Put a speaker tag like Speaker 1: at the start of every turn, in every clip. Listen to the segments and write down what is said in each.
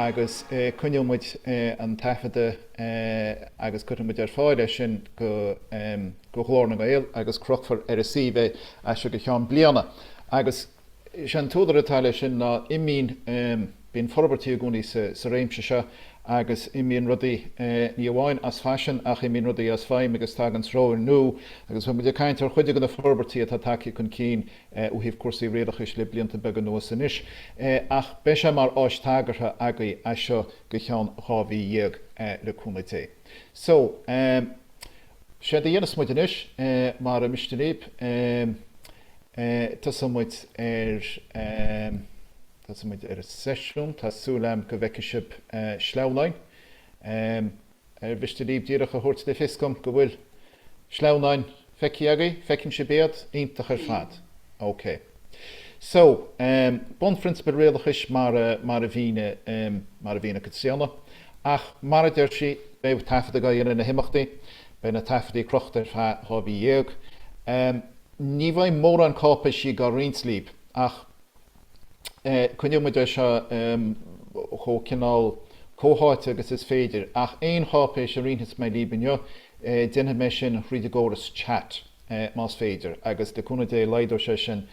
Speaker 1: Agus coinneoidh muid an taifeadadh agus cuirfidh muid ar fáil é sin go Glór na nGael agus crochfar ar an suíomh é as seo go ceann bliana. Agus sé an t-údar atá leis sin ná imíonn, bíonn forbairtí i gcónaí sa réimse seo agus imíonn rudaí ní amháin as faisean ach imíonn rudaí as feidhm agus tagann treoir nua agus beidh muid ag caint ar chuid de na forbairtí atá tagtha chun cinn ó thaobh cúrsaí rialachais le blianta beaga anuas anois, ach beidh sé mar áis tagartha agaibh as seo go ceann 12 mhí, le cúnamh Dé. So, séard a dhéanfas muid anois, mara miste libh, tosóidh muid ar, tosóidh muid ar an seisiún, tá súil agam go bhfeicfidh sibh sleamhnáin. Ar mhiste libh díreach a thabhairt le fios dom go bhfuil sleamhnáin feicthe agaibh? Feiceann sibh iad? Iontach ar fad. Ok. So, bunphrionsabail rialachais mar a, mar a mhínigh, mar a mhínigh Caitríona. Ach mar a deir sí, beidh taifeadadh á dhéanamh ar na himeachtaí. Beidh na taifeadaí crochta ar feadh 12 mhí. Ní bheidh mórán cáipéisí á roinnt libh ach. Coinneoidh muid é seo chomh cineál comhtháite agus is féidir, ach aon cháipéis a roinnfeas mé libh inniu, déanfaidh mé sin thríd an gcóras chat, más féidir, agus le cúnamh Dé laghdóidh sé sin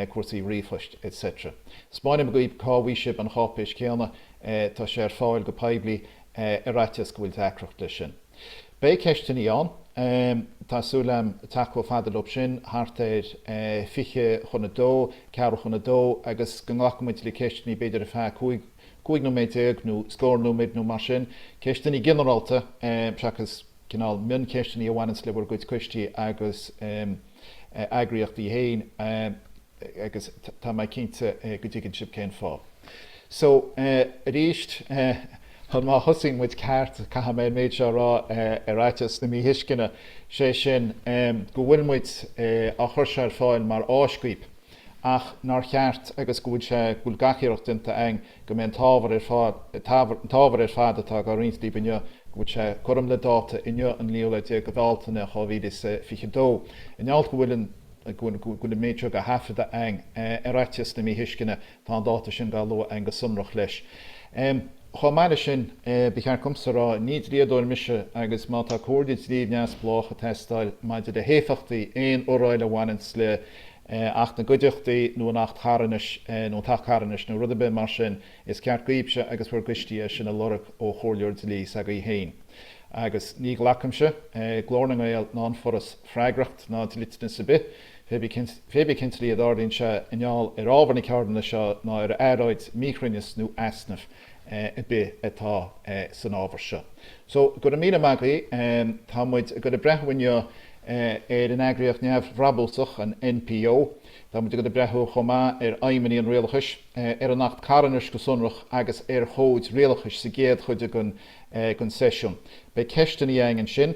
Speaker 1: cúrsaí ríomhphoist etc. 'Spáinfidh mé dhaoibh cá bhfaighidh sibh an cháipéis chéanna, tá sé ar fáil go poiblí, ar fhaitíos go bhfuil deacracht leis sin. Beidh ceisteannaí ann. Tá súil agam teacht chomh fada leo sin thart ar 1:40, 1:45 agus go nglacfaidh muid le ceisteannaí b'fhéidir ar feadh 15 nóiméad nó scór nóiméad nó mar sin. Ceisteannaí ginearálta seachas cineál mioncheisteannaí a bhaineanns le bhur gcuid coistí agus eagraíochtaí féin. agus tá mé cinnte go dtuigeann sibh cén fáth. So, arís, chun má thosaíonn muid ceart, caithfidh mé an méid seo a rá ar fhaitíos na míthuisceana, sé sin go bhfuil muid á chur seo ar fáil mar áis dhaoibh, ach nár cheart agus go bhfuil sé, go bhfuil gach iarracht déanta againn go mbeidh an t-ábhar ar fáil, an t-ábhar ar fad atá á roinnt daoibh inniu, go bhfuil sé cothrom le dáta inniu, an 19 lá de Bhealtaine 2022. I ngeall go bhfuil an. go bhfuil an méid seo á thaifeadadh againn ar fhaitíos na míthuisceana, tá an dáta sin á lua againn go sonrach leis. Chomh maith leis sin, ba cheart domsa a rá, ní dlíodóir mise agus má tá comhairle dlí neamhspleách ag teastáil maidir le héifeachtaí aon fhoráil a bhaineanns le Acht na gCuideachtaí nó an Acht Charthanais nó an tAcht Carthanais nó rud ar bith mar sin, is ceart daoibhse agus bhur gcoistí é sin a lorg ó chomhairleoir dlí s'agaibh féin. Agus ní ghlacaimse, Glór na nGael ná an Foras, freagracht ná dliteanas ar bith, pé bith cén tslí a dtarlaíonn sé, i ngeall ar ábhar na ceardlainne seo ná ar earráid, míchruinneas nó easnamh ar bith atá san ábhar seo. So, go raibh míle maith agaibh. Tá muid ag dul ag breathnú inniu ar an eagraíocht neamhbhrabúsach, an NPO. Tá muid ag dul ag breathnú chomh maith ar fheidhmeanna an rialachais, ar an Acht Carthanais go sonrach agus ar chóid rialachais sa gcéad chuid den den seisiún. Beidh ceisteanna againn ansin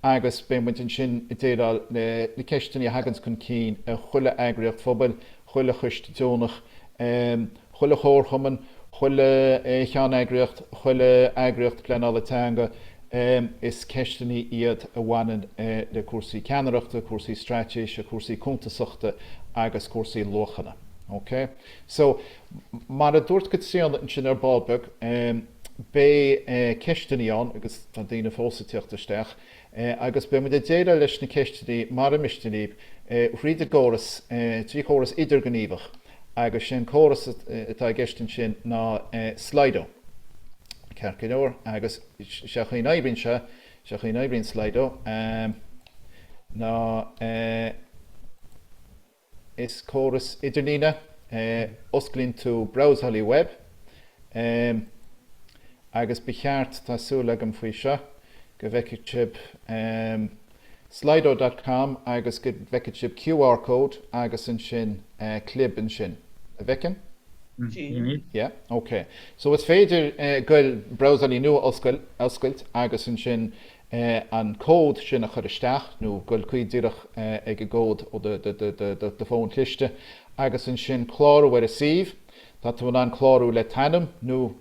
Speaker 1: agus beidh muid ansin ag déileáil le na ceisteanna a thaganns chun cinn i chuile eagraíocht phobail, chuile choiste deonach, chuile chomharchumann, chuile cheanneagraíocht, chuile eagraíocht pleanála teanga. Is ceisteanna iad a bhaineann le cúrsaí ceannaireachta, cúrsaí straitéise, cúrsaí cuntasachta agus cúrsaí luachanna. Ok? So, mar a dúirt Caitríona ansin ar ball beag, beidh ceisteanna ann, agus tá daoine fós ag tíocht isteach, agus beidh muid ag déileáil leis na ceisteanna, mara miste libh, thríd an gcóras, trí chóras idirghníomhach, agus sé an córas atá i gceist ansin ná Slido. Ceart go leor, agus sé an chaoi a n-oibríonn sé, sé an chaoi a n-oibríonn Slido, ná. Is córas idirlíne é, osclaíonn tú brabhsálaí web agus ba cheart, tá súil agam faoi seo, go bhfeicfidh sibh slido dot com agus go bhfeicfidh sibh QR code agus ansin clib ansin. An bhfeiceann? Yeah, ok. So is féidir goil brabhsálaí nua a oscailt agus ansin an cód sin a chur isteach, nó goil cuí díreach ag an gcód ó do fón cliste, agus ansin clárú ar an suíomh. Tá tú in ann clárú le t'ainm nó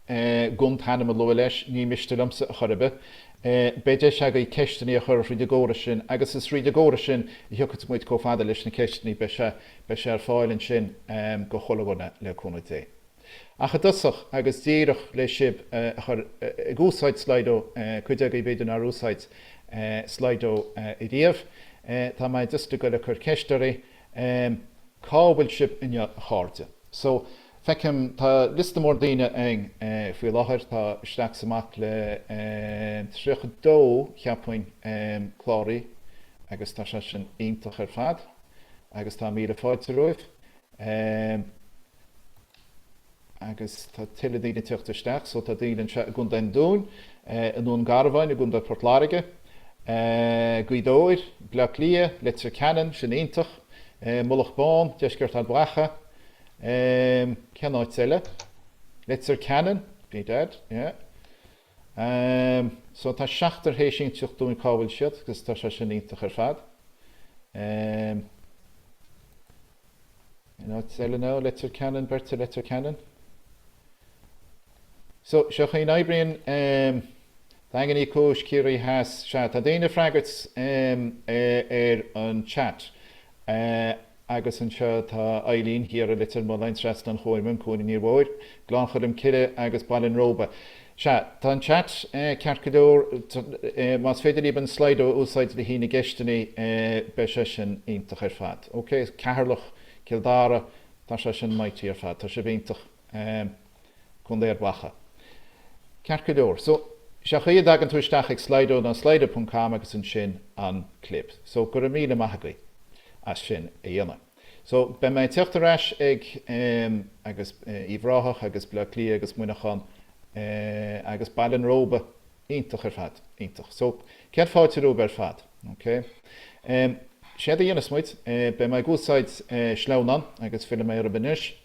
Speaker 1: gan t'ainm a lua leis, ní miste liomsa a chor ar bith. Beidh deis agaibh ceisteanna a chur thríd an gcóras sin, agus is thríd an gcóras sin a thiocfaidh muid chomh fada leis na ceisteanna, beidh sé ar fáil ansin go chuile dhuine, le cúnamh Dé. Ach i dtosach, agus díreach le sibh a chur ag úsáid Slido, cuid agaibh b'fhéidir nár úsáid Slido riamh, tá mé just ag goil ag cur ceist oraibh, cá bhfuil sibh inniu a chairde? So, feicim, tá liosta mór daoine againn faoi láthair, tá isteach is amach le 32, cheapfainn, cláraithe agus tá sé sin iontach ar fad agus tá míle fáilte romhaibh. Agus tá tuilleadh daoine ag teacht isteach, so tá daoine anseo i gContae an Dúin, i nDún Garbháin, i gContae Port Láirge, Gaoth Dobhair, Bleá Cliath, Leitir Ceanainn, sin iontach, Mullach Bán, Deisceart Ard Mhacha, cén áit eile? Leitir Ceanainn, bedad, yeah. So tá seachtar théis inseacht dúinn cá bhfuil siad agus tá sé sin iontach ar fad. Aon áit eile now, Leitir Ceanainn, beirt i Leitir Ceanainn. So, seo chaoi a n-oibríonn Daingean Uí Chúis, Ciarraí Theas, sea, tá daoine ag freagairt ar an chat. Agus anseo tá Eileen thiar i Leitir Mealláin, Trasna an Chuain, Cuan an Fhir Mhóir, Gleann Cholm Cille agus Baile an Róba. Sea, tá an chat ceart go leor. Más féidir libh an Slido a úsáid le haghaidh na gceisteanna, beidh sé sin iontach ar fad. Ok, Ceatharlach, Cill Dara, tá sé sin mighty ar fad. Tá sibh iontach. Contae Ard Mhacha. Ceart go leor. So, sé an chaoi a dtagann tú isteach ag Slido ná slido ponc com agus ansin an clib. So, go raibh míle maith agaibh as sin a dhéanamh. So, beidh mé ag teacht ar ais ag agus Uíbh Ráthach agus Bleá Cliath agus Muineachán agus Baile an Róba. Iontach ar fad. Iontach. So, céad fáilte romhaibh ar fad. Ok. Séard a dhéanfas muid, beidh mé ag úsáid sleamhnán agus fillfidh mé oraibh anois.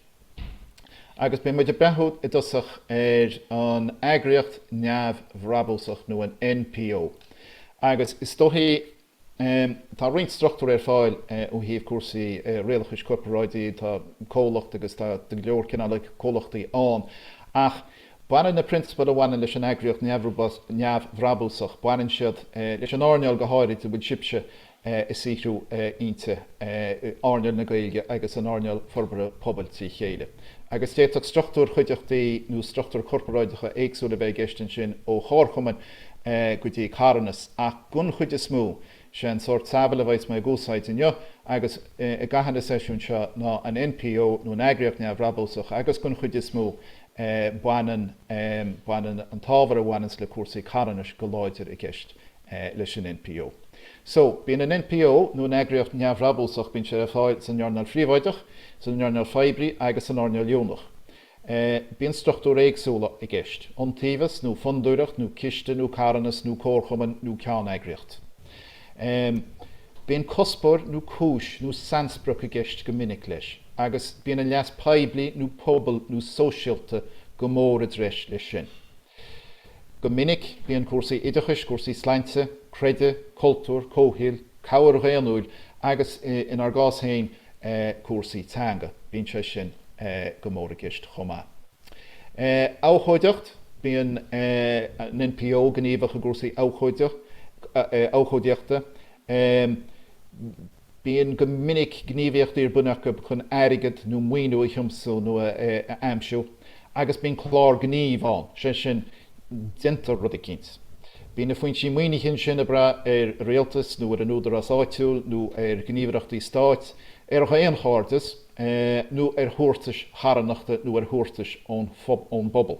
Speaker 1: Agus beidh muid ag breathnú i dtosach ar an eagraíocht neamhbhrabúsach nó an NPO. Agus is dóichí, tá roinnt struchtúr ar fáil ó thaobh cúrsaí rialachais corparáidí, tá comhlacht agus tá go leor cineálacha comhlachtaí ann, ach baineann na prionsabail a bhaineann leis an eagraíocht neamhbhrabúsach, baineann siad leis an earnáil go háirid a bhfuil sibhse ag saothrú inti, earnáil na Gaeilge agus an earnáil forbartha pobail trí chéile. Agus d'fhéadfadh struchtúir chuideachtaí nó struchtúir chorparáideacha éagsúla a bheith i gceist ansin, ó chomharchumainn go dtí carthanas, ach den chuid is mó, sé an sórt samhail a bheas mé ag úsáid inniu agus i gcaitheamh na seisiún seo ná an NPO nó an eagraíocht neamhbhrabúsach agus den chuid is mó baineann baineann an t-ábhar a bhaineanns le cúrsaí carthanais go láidir i gceist leis an NPO. So, bíonn an NPO, nó an eagraíocht neamhbhrabúsach, bíonn sé le fáil san earnáil phríobháideach, san earnáil phoiblí agus san earnáil dheonach. Bíonn struchtúir éagsúla i gceist, iontaobhas nó fondúireacht nó ciste nó carthanas nó comharchumann nó ceanneagraíocht. Bíonn cuspóir nó cúis nó sainsprioc i gceist go minic leis, agus bíonn an leas poiblí nó pobail nó sóisialta go mór i dtreis leis sin. Go minic, bíonn cúrsaí oideachais, cúrsaí sláinte, creidimh, cultúir, comhshaoil, cabhair dhaonnúil agus, inár gcás féin, cúrsaí teanga, bíonn sé sin go mór i gceist chomh maith. Abhcóideacht, Bíonn an NPO gníomhach i gcúrsaí abhcóideachta. Bíonn go minic gníomhaíochtaí ar bun acu chun airgead nó maoiniú a thiomsú nó a aimsiú agus bíonn clár gnímh ann, sé sin, déantar rud eicínt. Bíonn na foinsí maoinithe ansin ag brath ar rialtas nó ar an údarás áitiúil nó ar ghníomhaireachtaí stáit, ar dhaonchairdeas nó ar thabhartais charthanachta nó ar thabhartais ón bpobal.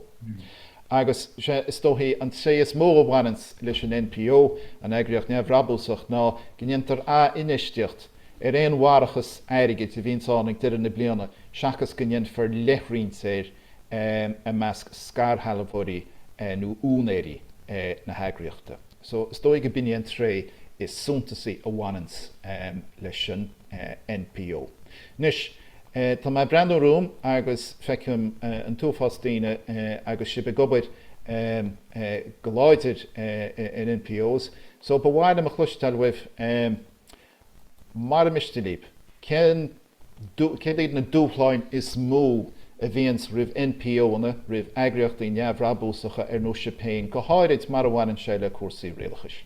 Speaker 1: Agus sé is dóichí an tréith is mó a bhaineanns leis an NPO, an eagraíocht neamhbhrabúsach, ná go ndéantar ath-infheistíocht ar aon bharrachas airgid a bhíonns ann ag deireadh na bliana seachas go ndéanfar leithroinnt air i measc scairshealbhóirí nó úinéirí na heagraíochta. So is dóigh go b'in í an tréith is suntasaí a bhaineanns leis an NPO. Anois, tá mé ag breathnú romham agus feicim an t-uafás daoine agus sibh ag obair go láidir in NPOs, so ba mhaith liom a chloisteáil uaibh, mara miste libh, cén, céard iad na dúshláin is mó a bhíonns roimh NPOanna, roimh eagraíochtaí neamhbhrabúsacha ar nós sibh féin, go háirid mar a bhaineann sé le cúrsaí rialachais?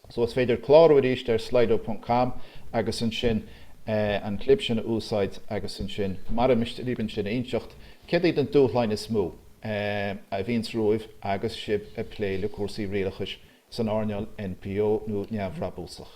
Speaker 1: So is féidir clárú arís ar slido ponc com agus ansin. An clib sin a úsáid agus ansin, mara miste libh ansin a inseacht céard iad na dúshláin is mó a bhíonns romhaibh agus sibh ag plé le cúrsaí rialachais san earnáil NPO nó neamhbhrabúsach.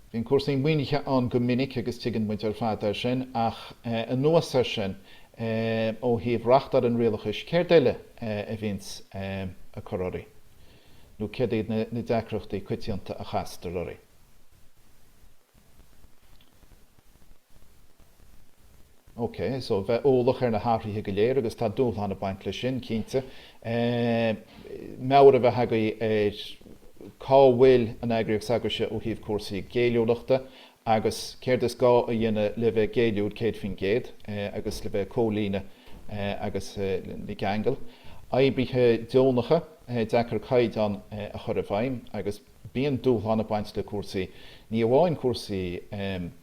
Speaker 1: Bíonn cúrsaí maoinithe ann go minic agus tuigeann muid ar fad é sin, ach anuas air sin, ó thaobh reáchtáil an rialachais, céard eile a bhíonns ag cur oraibh? Nó céard iad na deacrachtaí coitianta a chastar oraibh? Ok, so bheith eolach ar na hathruithe go léir agus tá dúshlán ag baint leis sin, cinnte. Meabhair a bheith agaibh ar cá bhfuil an eagraíocht s'agaibhse ó thaobh cúrsaí géilliúlachta agus céard is gá a dhéanamh le bheith géilliúil 100% agus le bheith ag comhlíonadh agus na gceangal. Oibrithe deonacha, deacair caighdeán a chur i bhfeidhm agus. Bíonn dúshlán ag baint le cúrsaí, ní amháin cúrsaí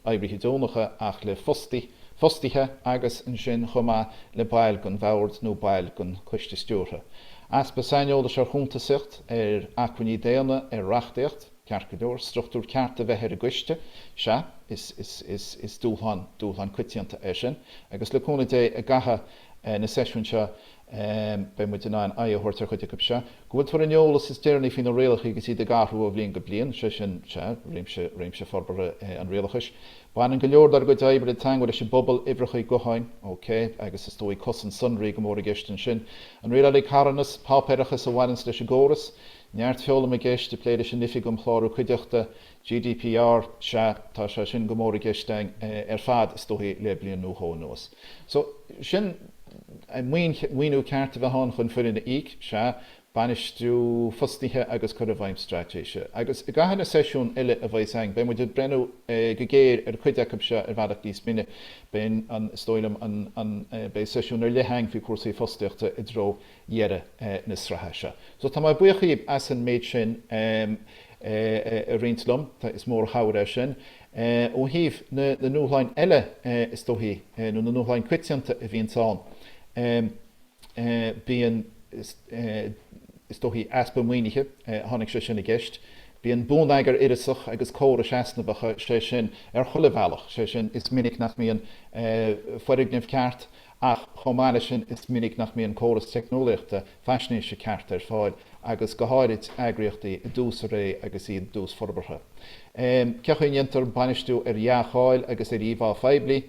Speaker 1: oibrithe deonacha ach le fostaithe agus ansin chomh maith le baill den bhord nó baill den choiste stiúrtha. Easpa saineolais ar chuntasaíocht, ar acmhainní daonna, ar reachtaíocht, ceart go leor, struchtúr ceart a bheith ar an gcoiste, sea, is dúshlán, dúshlán coitianta é sin agus le cúnamh Dé i gcaitheamh na seisiún seo beidh muid in ann aghaidh a thabhairt ar chuid acu seo. Go bhfuil tú ar an eolas is deireanaí faoi na rialacha agus iad ag athrú ó bhliain go bliain, sé sin, sea, réimse, réimse forbartha an rialachais. Baineann go leor dár gcuid oibre le teagmháil leis an bpobal, uimhreacha gutháin, ok, agus is dóigh cosaint sonraí go mór i gceist ansin. An Rialálaí Carthanas, páipéarachas a bhaineanns leis an gcóras. Neart foghlama i gceist ag plé leis an Oifig um Chlárú Cuideachta, GDPR, sea, tá sé sin go mór i gceist againn ar fad, is dóigh, le bliain nó dhó anuas. So, sin, maoiniú ceart a bheith ann chun foireann a íoc, sea, bainistiú fostaithe agus cur i bhfeidhm straitéise. Agus i gcaitheamh na seisiún eile a bheas againn, beidh muid ag breathnú go géar ar chuid acu seo ar bhealach níos mine. Beidh an, is dóigh liom, an, an, beidh seisiún ar leith againn faoi chúrsaí fostaíochta i dtreo dheireadh na sraithe seo. So tá mé buíoch dhíbh as an méid sin a roinnt liom, is mór an chabhair é sin. Ó thaobh na ndúshláin eile is dóichí, nó na ndúshláin coitianta a bhíonns ann, bíonn is dóichí easpa maoinithe, tháinig sé sin i gceist. Bíonn bonneagar uireasach agus córais easnamhacha, sé sin ar chuile bhealach, sé sin is minic nach mbíonn foirgneamh ceart ach chomh maith leis sin is minic nach mbíonn córas teicneolaíochta faisnéise ceart ar fáil agus go háirid eagraíochtaí i dtús a ré agus iad i dtús forbartha. Cén chaoi a ndéantar bainistiú ar dhea-cháil agus ar íomhá phoiblí?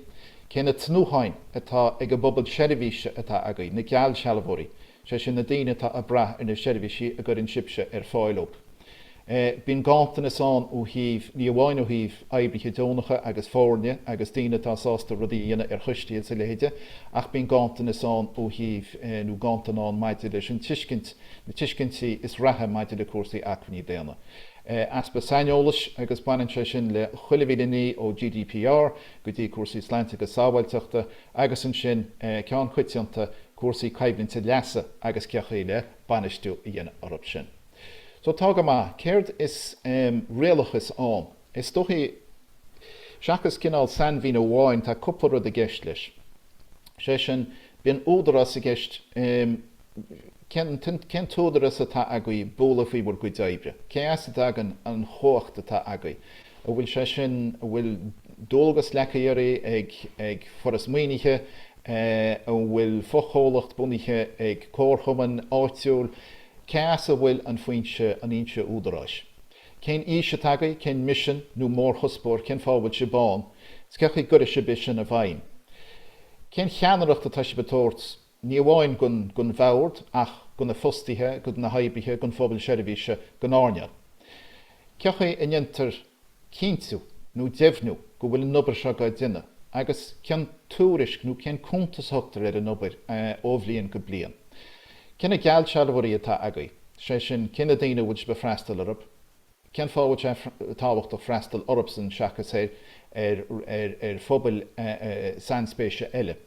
Speaker 1: Cé na tnútháin atá ag an bpobal seirbhíse atá agaibh, na geallsealbhóirí, sé sin na daoine atá ag brath ar na seirbhísí a gcuireann sibhse ar fáil dóibh? Bíonn ganntanas ann ó thaobh, ní amháin ó thaobh oibrithe deonacha agus foirne agus daoine atá sásta rudaí a dhéanamh ar choistí agus a leithéide, ach bíonn ganntanas ann ó thaobh, nó ganntan ann maidir leis an tuiscint, na tuiscintí is reatha maidir le cúrsaí acmhainní daonna. Easpa saineolais, agus baineann sé sin le chuile mhíle ní ó GDPR go dtí cúrsaí sláinte agus sábháilteachta, agus ansin, ceann coitianta, cúrsaí coimhlinte leasa agus cén chaoi le bainistiú a dhéanamh orthu sin. So tá go maith. Céard is rialachas ann? Is dóichí, seachas cineál sainmhíniú amháin, tá cúpla rud i gceist leis. Sé sin, bíonn údarás i gceist, cén cén t-údarás atá agaibh bualadh faoi bhur gcuid oibre? Cé as a dtagann an chumhacht atá agaibh? An bhfuil sé sin, an bhfuil dualgas leagtha oraibh ag ag foras maoinithe? An bhfuil fochomhlacht bunaithe ag comharchumann áitiúil? Cé as a bhfuil an foinse, an fhoinse údaráis? Cén fhís atá agaibh, cén misean nó mórchuspóir, cén fáth a bhfuil sibh ann, is cén chaoi a gcuirfidh sibh é sin i bhfeidhm? Cén cheannaireacht atá sibh ag tabhairt, ní amháin don bhord ach do na fostaithe, do na hoibrithe, don phobal seirbhíse, don earnáil? Cén chaoi a ndéantar cinntiú nó deimhniú go bhfuil an obair seo á déanamh agus cén tuairisc nó cén cuntas a thugtar ar an obair ó bhliain go bliain. Cé na geallsealbhóirí atá agaibh, sé sin, cé na daoine a bhfuil sibh ag freastal orthu, cén fáth a bhfuil sé tábhachtach freastal orthusan seachas ar ar phobail sainspéise eile.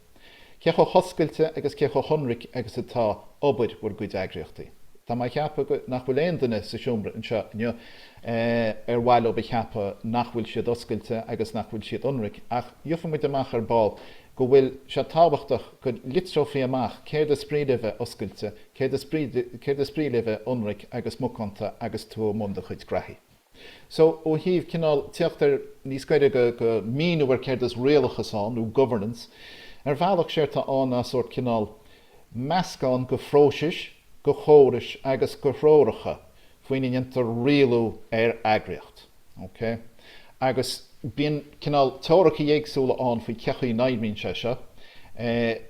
Speaker 1: Cé chomh hoscailte agus cé chomh hionraic agus atá obair bhur gcuid eagraíochtaí? Tá mé ag ceapadh nach bhfuil aon duine sa seomra anseo inniu ar mhaith leo a cheapadh nach bhfuil siad oscailte agus nach bhfuil siad ionraic, ach gheobhaidh muid amach ar ball. go bhfuil sé tábhachtach go litreofaí amach céard is brí le bheith oscailte, céard is brí, céard is brí le bheith ionraic agus macánta agus tú i mbun do chuid graithí. So, ó thaobh cineál teacht ar níos gaire go, go míniú ar céard is rialachas ann, nó governance, ar bhealach séard tá ann ná sórt cineál meascán de phróisis, de chórais agus de threoracha faoina ndéantar rialú ar eagraíocht. Ok? Agus bíonn cineál teoiricí éagsúla ann faoi cé chaoi a n-oibríonn sé seo.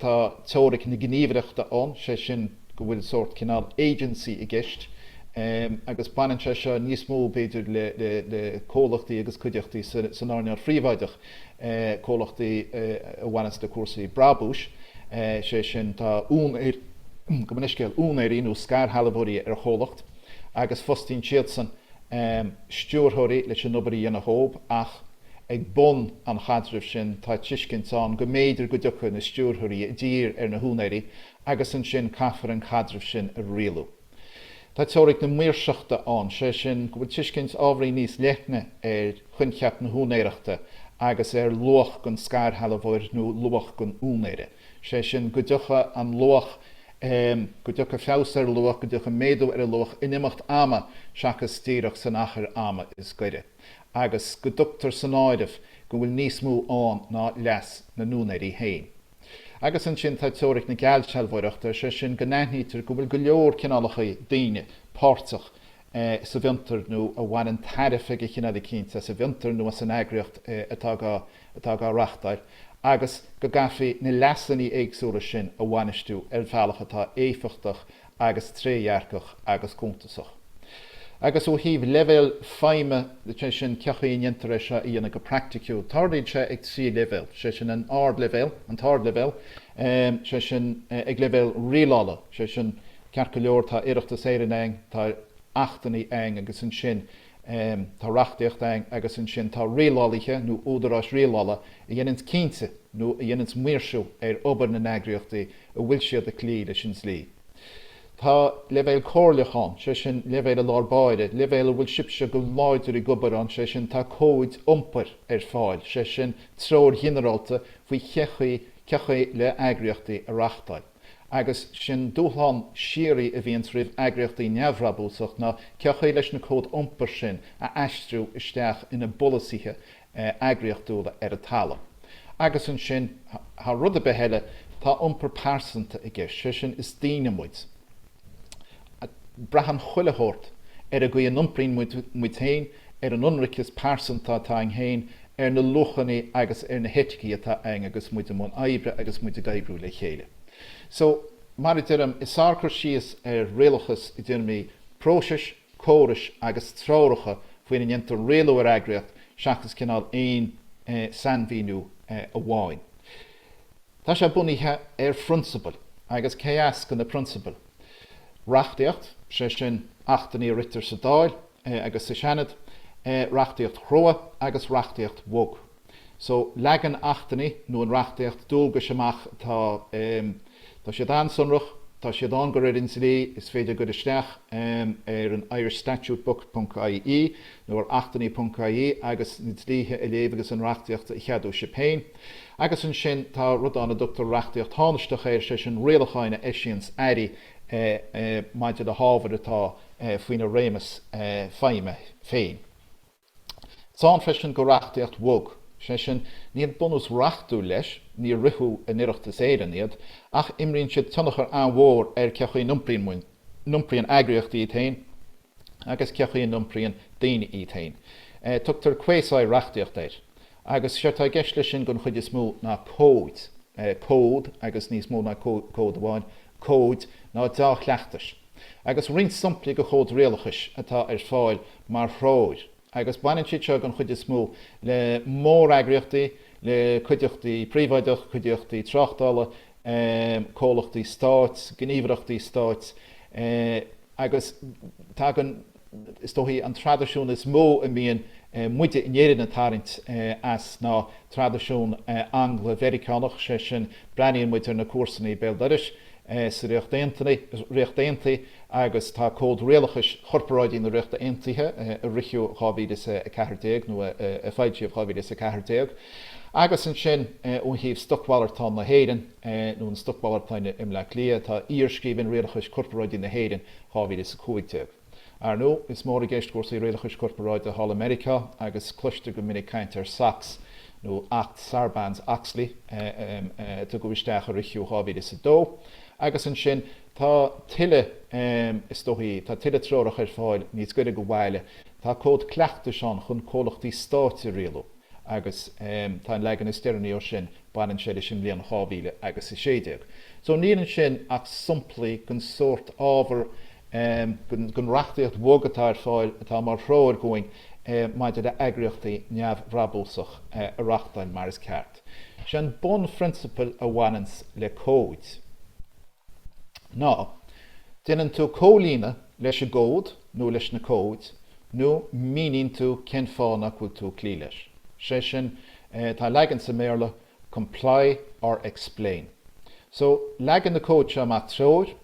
Speaker 1: Tá teoiric na gníomhaireachta ann, sé sin go bhfuil sórt cineál agency i gceist, agus baineann sé seo níos mó b'fhéidir le le comhlachtaí agus cuideachtaí san earnáil phríobháideach, comhlachtaí a bhaineanns le cúrsaí brabúis, sé sin tá úinéir, gabh mo leithscéal, úinéirí nó scairshealbhóirí ar chomhlacht agus fostaíonn siadsan stiúrthóirí leis an obair a dhéanamh dhóibh ach ag bun an chaidrimh sin tá tuiscint ann go mb'fhéidir go dtiocfaidh na stiúrthóirí i dtír ar na húinéirí agus ansin caithfear an caidreamh sin a rialú. Tá teoiric na maoirseachta ann, sé sin go bhfuil tuiscint ábhairín níos leithne ar choincheap na húinéireachta agus ar luach don scairshealbhóir nó luach don úinéir. Sé sin go dtiocfaidh an luach, go dtiocfaidh feabhas ar luach, go dtiocfaidh méadú ar an luach in imeacht ama seachas díreach san achar ama is gaire, agus go dtugtar san áireamh go bhfuil níos mó ann ná leas na n-úinéirí féin. Agus ansin tá teoiric na geallsealbhóireachta, sé sin go n-aithnítear go bhfuil go leor cineálacha daoine páirteach sa bhfiontar nó a bhaineann tairbhe de chineál eicínt as an bhfiontar nó as an eagraíocht atá atá á reáchtáil agus go gcaithfí na leasanna éagsúla sin a bhainistiú ar bhealach atá éifeachtach agus trédhearcach agus cuntasach. Agus ó thaobh leibhéal feidhme, sé sin cé chaoi a ndéantar é seo a dhéanamh go praiticiúil, tarlaíonn sé ag 3 leibhéal, sé sin an ardleibhéal, an t-ardleibhéal, sé sin ag leibhéal rialála, sé sin ceart go leor tá Oireachtas Éireann againn, tá achtanna againn agus ansin Tá reachtaíocht againn agus ansin tá rialálaithe nó údaráis rialála a dhéananns cinnte nó a dhéananns maoirsiú ar obair na n-eagraíochtaí a bhfuil siad ag cloí leis an dlí. Tá leibhéal comhairleach ann, sé sin leibhéal i lár báire, leibhéal a bhfuil sibhse go láidir ag obair ann, sé sin tá cóid iompair ar fáil, sé sin treoir ghinearálta faoi cé chaoi, cé chaoi le eagraíochtaí a reachtáil. Agus sin dúshlán síoraí a bhíonns roimh eagraíochtaí neamhbhrabúsach ná cé chaoi leis na cóid iompair sin a aistriú isteach ina bpolasaithe eagraíochtúla ar an talamh. Agus ansin, thar rud ar bith eile, tá iompar pearsanta i gceist, sé sin, is daoine muid. Braitheann chuile shórt ar an gcaoi a n-iompraíonn muid muid féin, ar an ionraiceas pearsanta atá againn féin, ar na luachanna agus ar na heiticí atá againn agus muid i mbun oibre agus muid ag oibriú le chéile. So, mar a deirim, is fearr cur síos ar rialachas i dtéarmaí próisis, córais agus treoracha faoina ndéantar rialú ar eagraíocht seachas cineál aon sainmhíniú amháin. Tá sé bunaithe ar phrionsabail, agus cé as do na prionsabail? Reachtaíocht, sé sin achtanna a ritear sa Dáil agus sa Seanad, reachtaíocht chrua agus reachtaíocht bhog. So, leagann achtanna nó an reachtaíocht dualgais amach atá, tá siad an-sonrach, tá siad ann de réir an dlí, is féidir goil isteach ar an irishstatutebook ponc ie nó ar achtanna ponc ie agus na dlíthe a léamh agus an reachtaíocht a cheadú sibh féin. Agus ansin tá rud ann a dtugtar reachtaíocht thánaisteach air, sé sin rialacháin a eisíonns airí maidir le hábhair atá faoina réimeas feidhme féin. Is ann freisin do reachtaíocht bhog, sé sin níl bunús reachtúil leis, níor ritheadh in Oireachtas Éireann iad, ach imríonn siad tionchar an-mhór ar cé chaoi n-iompraíonn eagraíochtaí iad féin, agus cé chaoi a n-iompraíonn daoine iad féin. Tugtar quasi-reachtaíocht air. Agus séard tá i gceist leis sin den chuid is mó ná cóid, cód agus níos mó ná cód amháin, cóid, ná deá-chleachtais. Agus roinnt samplaí de chóid rialachais atá ar fáil mar threoir. Agus baineann siad seo den chuid is mó le móreagraíochtaí, le cuideachtaí príobháideach, cuideachtaí tráchtála, comhlachtaí stáit, gníomhaireachtaí stáit, Agus tagann, is dóichí, an traidisiún is mó a mbíonn muide in Éirinn ag tarraingt as ná traidisiún Angla-Mheiriceánach, sé sin, breathnaíonn muid ar na comharsana béal dorais sa Ríocht Aontaithe agus tá Cód Rialachais Chorparáidí na Ríochta Aontaithe, a ritheadh 2014 nó a foilsíodh 2014. Agus ansin ó thaobh Stocmhalartán na hÉireann, nó an Stocmhalartáin i mBleá Cliath, tá Iarscríbhinn Rialachais Corparáidigh na hÉireann 2015. Ar ndóigh, is mór i gceist cúrsaí rialachais corparáide thall i Meiriceá agus cloistear go minic caint ar SOX, nó Acht Sarbanes-Oxley, a tugadh isteach a ritheadh 2002. Agus ansin tá tuilleadh, is dóichí, tá tuilleadh treorach ar fáil níos gaire do bhaile. Tá Cód Cleachtais ann chun comhlachtaí stáit a rialú. agus tá an leagan is deireanaí ó sin, baineann sé leis an mbliain 2000 agus 16. So níl ansin ach somplaí den sórt ábhar, den reachtaíocht bhog atá ar fáil atá mar threoir dhúinn maidir le eagraíochtaí neamhbhrabúsach a reachtáil mar is ceart. Sé an bunphrionsabal a bhaineanns le cóid ná, déanann tú comhlíonadh leis an gcód nó leis na cóid nó míníonn tú cén fáth nach bhfuil tú ag cloí leis. Sé sin, tá leagan sa mBéarla, comply or explain. So, leagann na cóid seo amach treoir,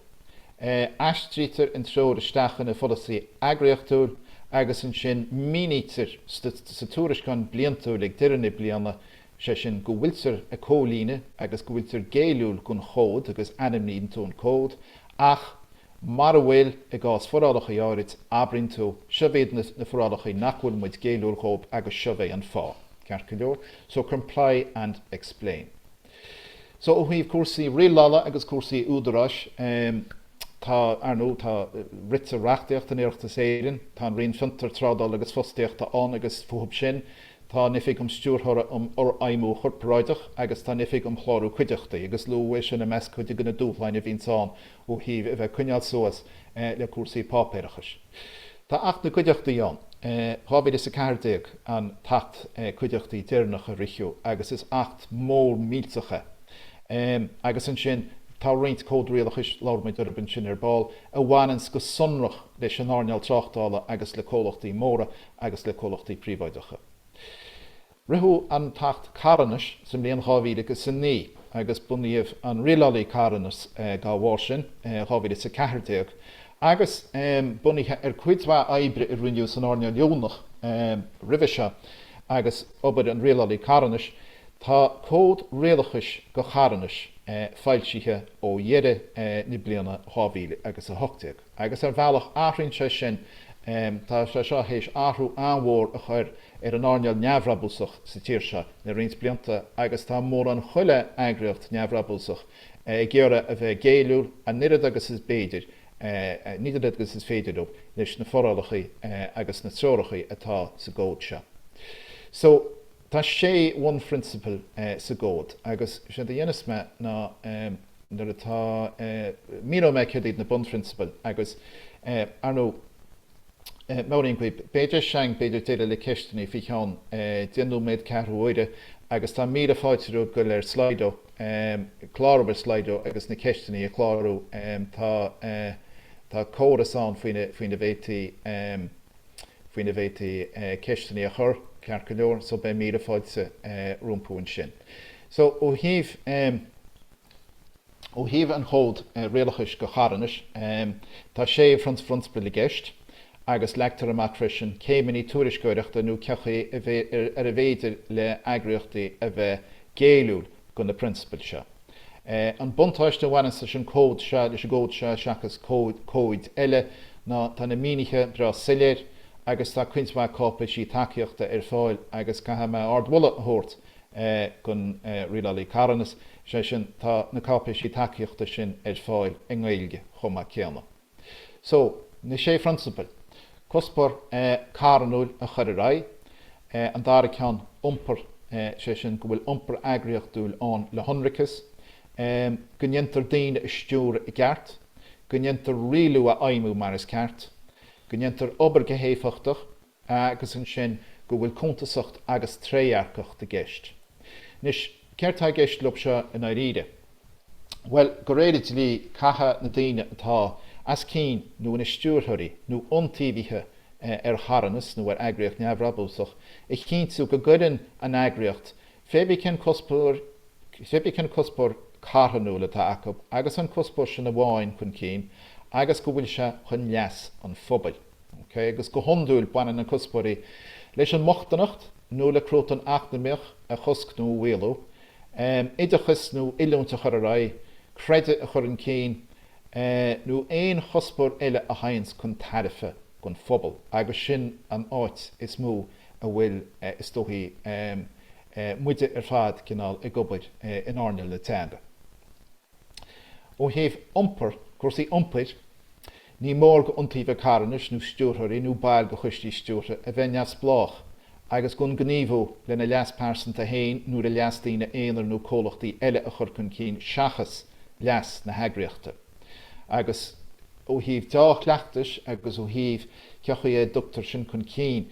Speaker 1: aistrítear an treoir isteach ina pholasaí eagraíochtúil agus ansin mínítear sa tuairisceán bliantúil ag deireadh na bliana, sé sin go bhfuiltear ag comhlíonadh agus go bhfuiltear géilliúil don chód agus ainmníonn tú an cód ach Mara bhfuil, i gcás forálacha áirid, abraíonn tú, seo iad na forálacha nach bhfuil muid géilliúil dhóibh agus seo é an fáth. Ceart go leor? So, comply and explain. So, ó thaobh cúrsaí rialála agus cúrsaí údaráis, tá, ar ndóigh, tá rite reachtaíocht in Oireachtas Éireann, tá an Roinn Fiontar, Trádála agus Fostaíochta ann agus fúthu sin tá an Oifig um Stiúrthóra um Fhorfheidhmiú Chorparáideach agus tá an Oifig um Chlárú Cuideachtaí agus luadh é sin i measc cuid de na dúshláin a bhíonns ann ó thaobh a bheith ag coinneáil suas le cúrsaí páipéarachais. Tá Acht na gCuideachtaí ann, 2014 an tAcht Cuideachtaí deireanach a ritheadh agus is Acht mór millteach é. Agus ansin tá roinnt cód rialachais, labhróidh muid orthu ansin ar ball, a bhaineanns go sonrach leis an earnáil tráchtála agus le comhlachtaí móra agus le comhlachtaí príobháideacha. Ritheadh an tAcht Carthanais sa mbliain 2009 agus bunaíodh an Rialálaí Carthanas dá bharr sin, 2014, agus bunaithe ar cuid mhaith oibre a rinneadh san earnáil dheonach roimhe seo agus obair an Rialálaí Carthanais, tá Cód Rialachais do Charthanais foilsithe ó dheireadh na bliana 2018 agus ar bhealach athraíonn sé sin, tá sé seo théis athrú an-mhór a chur ar an earnáil neamhbhrabúsach sa tír seo le roinnt blianta agus tá mórán chuile eagraíocht neamhbhrabúsach ag iarraidh a bheith géilliúil an oiread agus is b'fhéidir, an oiread agus is féidir leo, leis na forálacha agus na treoracha atá sa gcód seo. So, tá sé bhunphrionsabal sa gcód agus séard a dhéanfas mé ná nuair atá, míneoidh mé céard iad na bunphrionsabail agus, ar ndóigh, Meabhraím dhaoibh, beidh deis againn b'fhéidir déileáil le ceisteanna faoi cheann 10 nóiméad, ceathrú uaire, agus tá míle fáilte romhaibh goil ar Slido, clárú ar Slido agus na ceisteanna a chlárú. Tá tá córas ann faoina faoina bhféadfaí faoina bhféadfaí ceisteanna a chur, ceart go leor, so beidh míle fáilte rompu ansin. So ó thaobh. Ó thaobh an Chód Rialachais do Charthanais, tá sé phrionsabal i gceist agus leagtar amach freisin céimeanna tuairisceoireachta nó cén chaoi ar a bhféidir le eagraíochtaí a bheith géilliúil do na prionsabail seo. An buntáiste a bhaineanns leis an cód seo, leis an gcód seo seachas cóid eile, ná tá na mínithe breá soiléir agus tá cuid mhaith cáipéisí tacaíochta ar fáil agus caithfidh mé ardmholadh a thabhairt don Rialálaí Carthanas, sé sin, tá na cáipéisí tacaíochta sin ar fáil i nGaeilge chomh maith céanna. So, na sé phrionsabal. Cuspóir carthanúil a chur ar aghaidh. An dara ceann, iompar, sé sin, go bhfuil iompar eagraíochtúil ann le hionraiceas. Go ndéantar daoine a stiúradh i gceart. Go ndéantar rialú a fheidhmiú mar is ceart. Go ndéantar obair go héifeachtach. agus ansin go bhfuil cuntasacht agus trédhearcacht i gceist. Anois, céard tá i gceist leo seo i ndáiríre? Bhuel, de réir an dlí, caithfidh na daoine atá as cinn nó ina stiúrthóirí nó iontaobhaithe ar charthanas nó ar eagraíocht neamhbhrabúsach a chinntiú go gcuireann an eagraíocht, pé bith cén cuspóir, pé bith cén cuspóir carthanúil atá acu agus an cuspóir sin amháin chun cinn agus go bhfuil sé chun leas an phobail. Ok, agus go hiondúil baineann na cuspóirí leis an mbochtaineacht, nó le cruatan eacnamaíoch a chosc nó a mhaolú, oideachas nó oiliúint a chur ar aghaidh, creideamh a chur chun cinn, nó aon chuspóir eile a théanns chun tairbhe don phobal, agus sin an áit is mó a bhfuil, is dóichí, muide ar fad cineál ag obair in earnáil na teanga. Ó thaobh iompar, cúrsaí iompair, ní mór d'iontaobhaithe carthanais nó stiúrthóirí nó baill de choistí stiúrtha a bheith neamhspleách agus gan gníomhú lena leas pearsanta féin nó le leas daoine aonair nó comhlachtaí eile a chur chun cinn seachas leas na heagraíochta. Agus ó thaobh deá-chleachtais agus ó thaobh cé chaoi a dtugtar sin chun cinn,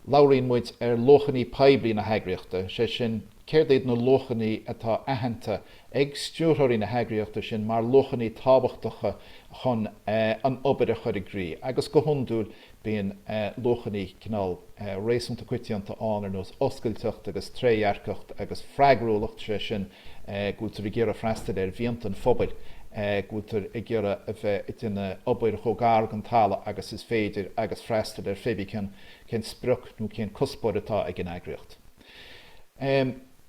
Speaker 1: labhraíonn muid ar luachanna poiblí na heagraíochta, sé sin, céard iad na luachanna atá aitheanta ag stiúrthóirí na heagraíochta sin mar luachanna tábhachtacha chun an obair a chur i gcrích, agus go hiondúil bíonn luachanna cineál réasúnta coitianta ann ar nós oscailteacht agus trédhearcacht agus freagrúlacht, sé sin go bhfuiltear ag iarraidh freastal ar mhianta an phobail, go bhfuiltear ag iarraidh a bheith ag déanamh obair chomh gar don talamh agus is féidir agus freastal ar phébí cén cén sprioc nó cén cuspóir atá ag an eagraíocht.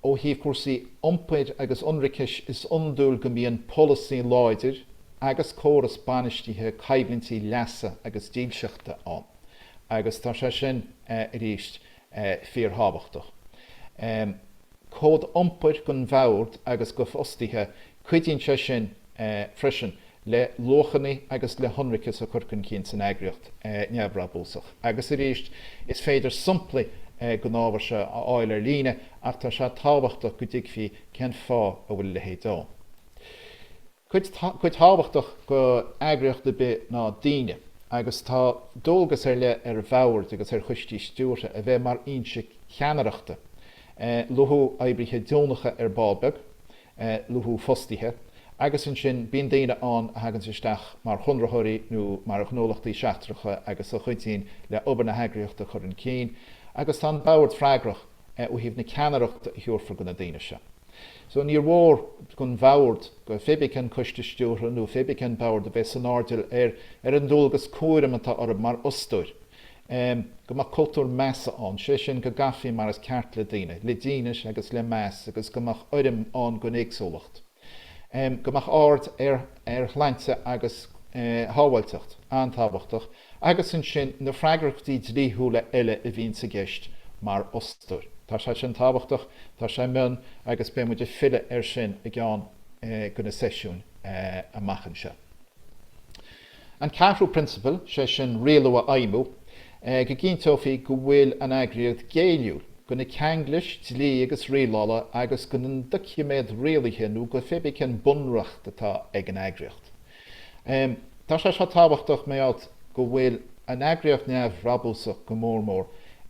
Speaker 1: Ó thaobh cúrsaí iompair agus ionracais, is iondúil go mbíonn polasaí láidir agus córas bainistithe coimhlintí leasa agus dílseachta ann, agus tá sé sin, arís, fíorthábhachtach. Cód iompair don bhord agus do fhostaithe, cuidíonn sé sin freisin le luachanna agus le hionracas a chur chun cinn san eagraíocht neamhbhrabúsach. Agus arís, is féidir samplaí den ábhar seo a fháil ar líne ach tá sé tábhachtach go dtuigfí cén fáth a bhfuil a leithéid ann. Cuid thábhachtach d'eagraíocht ar bith ná daoine, agus tá dualgas ar leith ar bhoird agus ar choistí stiúrtha a bheith mar fhoinse ceannaireachta. Luath oibrithe deonacha ar ball beag, luath fostaithe, agus ansin bíonn daoine ann a thaganns isteach mar chonraitheoirí nó mar ghnólachtaí seachtracha agus a chuidíonn le obair na heagraíochta a chur chun cinn, agus tá an bord freagrach ó thaobh na ceannaireachta a thabharfar do na daoine seo. So níor mhór don bhord, do phébí cén coiste stiúrtha nó phébí cén bord a bheith san airdeall ar ar an ndualgas cúraim atá orthu mar fhostóir, go mbeadh cultúr measa ann, sé sin go gcaithfí mar is ceart le daoine, le dínit agus le meas agus go mbeadh urraim ann don éagsúlacht. Go mbeadh aird ar ar shláinte agus shábháilteacht, an-tábhachtach, Agus ansin na freagrachtaí dlíthiúla eile a bhíonns i gceist mar fhostóir. Tá sé sin tábhachtach, tá sé mion agus beidh muid ag filleadh air sin i gceann de na seisiúin amach anseo. An ceathrú prionsabal, sé sin rialú a fheidhmiú, go gcinnteofaí go bhfuil an eagraíocht géilliúil do na ceanglais dlí agus rialála agus do na doiciméid rialaithe nó do phébí cén bunreacht atá ag an eagraíocht. Tá sé seo tábhachtach mar gheall go bhfuil an eagraíocht neamhbhrabúsach go mór mór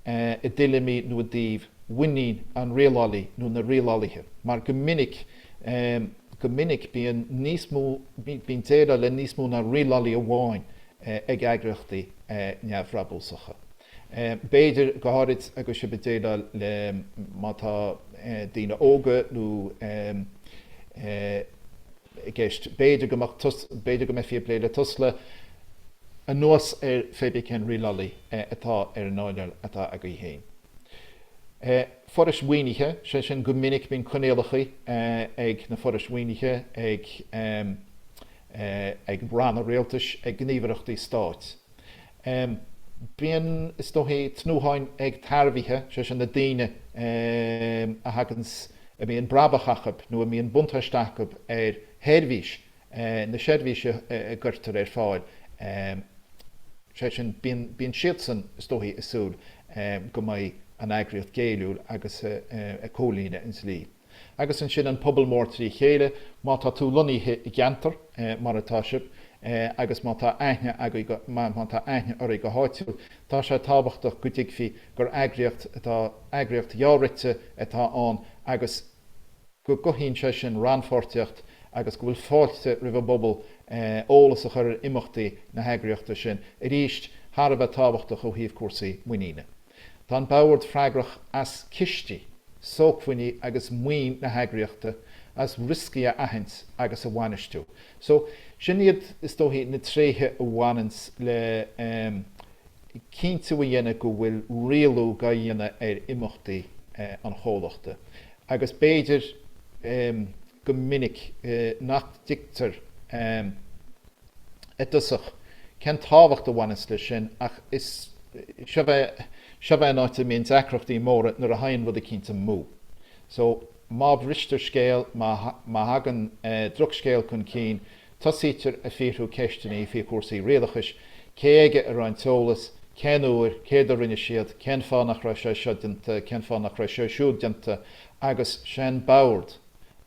Speaker 1: i dtuilleamaí nó i dtaobh mhuinín an rialálaí nó na rialálaithe mar go minic go minic bíonn níos mó bíonn déileáil le níos mó ná rialálaí amháin ag eagraíochtaí neamhbhrabúsacha. B'fhéidir go háirid agus sibh ag déileáil le má tá daoine óga nó i gceist. B'fhéidir go mbeadh, b'fhéidir go mbeifí ag plé le Tusla anuas ar phébí cén rialálaí atá ar an earnáil atá agaibh féin. Forais mhaoinithe, sé sin go minic bíonn coinníollacha ag na forais mhaoinithe, ag ag ranna rialtais, ag gníomhaireachtaí stáit. Bíonn, is dóichí, tnútháin ag tairbhithe, sé sin na daoine a thaganns, a mbíonn brabach acu nó a mbíonn buntáiste acu ar sheirbhís, na seirbhísí a gcuirtear ar fáil, sé sin, bíonn, bíonn siadsan, is dóichí, ag súil go mbeidh an eagraíocht géilliúil agus ag comhlíonadh an dlí. Agus ansin an pobal mór trí chéile, má tá tú lonnaithe i gceantar, mar atá sibh, agus má tá aithne agaibh, má tá aithne oraibh go háitiúil, tá sé tábhachtach go dtuigfí gur eagraíocht atá, eagraíocht dhea-rite atá ann agus go gcothaíonn sé sin rannpháirtíocht agus go bhfuil fáilte roimh an bpobal eolas a chur ar imeachtaí na heagraíochta sin, arís, thar a bheith tábhachtach ó thaobh cúrsaí muiníne. Tá an Bord freagrach as cistí, sócmhainní agus maoin na heagraíochta, as rioscaí a aithint agus a bhainistiú. So, sin iad, is dóichí, na tréithe a bhaineanns le. Cinntiú a dhéanamh go bhfuil rialú dhá dhéanamh ar imeachtaí an chomhlachta agus b'fhéidir go minic nach dtuigtear i dtosach cén tábhacht a bhaineanns leis sin ach is seo é an áit a mbíonn deacrachtaí móra nuair a théann rud eicínt amú. So má bhristear scéal, má thagann drochscéal chun cinn, tosaítear ag fiafrú ceisteanna faoi chúrsaí rialachais, cé aige a raibh an t-eolas, cén uair, céard a rinne siad, cén fáth nach raibh sé seo déanta, cén fáth nach raibh sé siúd déanta, agus sé'n bord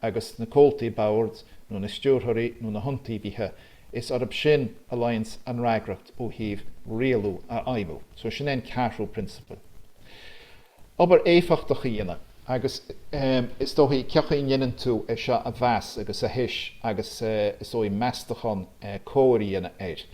Speaker 1: agus na comhaltaí boird nó na stiúrthóirí nó na hiontaobhaithe, is orthu sin a luíonns an fhreagracht ó thaobh rialú a fheidhmiú. So sin é an ceathrú prionsabal. Obair éifeachtach a dhéanamh agus is dóichí cén chaoi a ndéanann tú é seo a mheas agus a thomhas agus is dóichí meastachán cóir a dhéanamh air.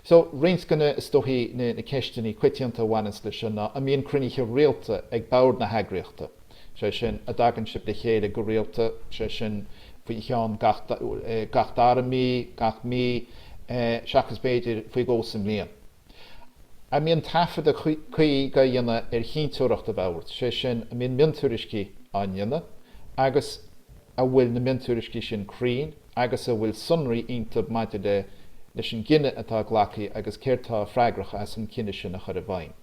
Speaker 1: So roinnt de na is dóichí na ceisteanna coitianta a bhaineanns leis seo ná an mbíonn cruinnithe rialta ag bord na heagraíochta, sé sin an dtagann sibh le chéile go rialta, sé sin faoi cheann gach gach dara mí, gach mí, seachas b'fhéidir faoi dhó sa mbliain. An mbíonn taifeadadh cuí dhá dhéanamh ar chinnteoireacht an bhoird, sé sin, an mbíonn miontuairiscí á ndéanamh agus an bhfuil na miontuairiscí sin cruinn agus an bhfuil sonraí iontu maidir le leis an gcinneadh atá glactha agus céard tá freagrach as an cinneadh sin a chur i bhfeidhm.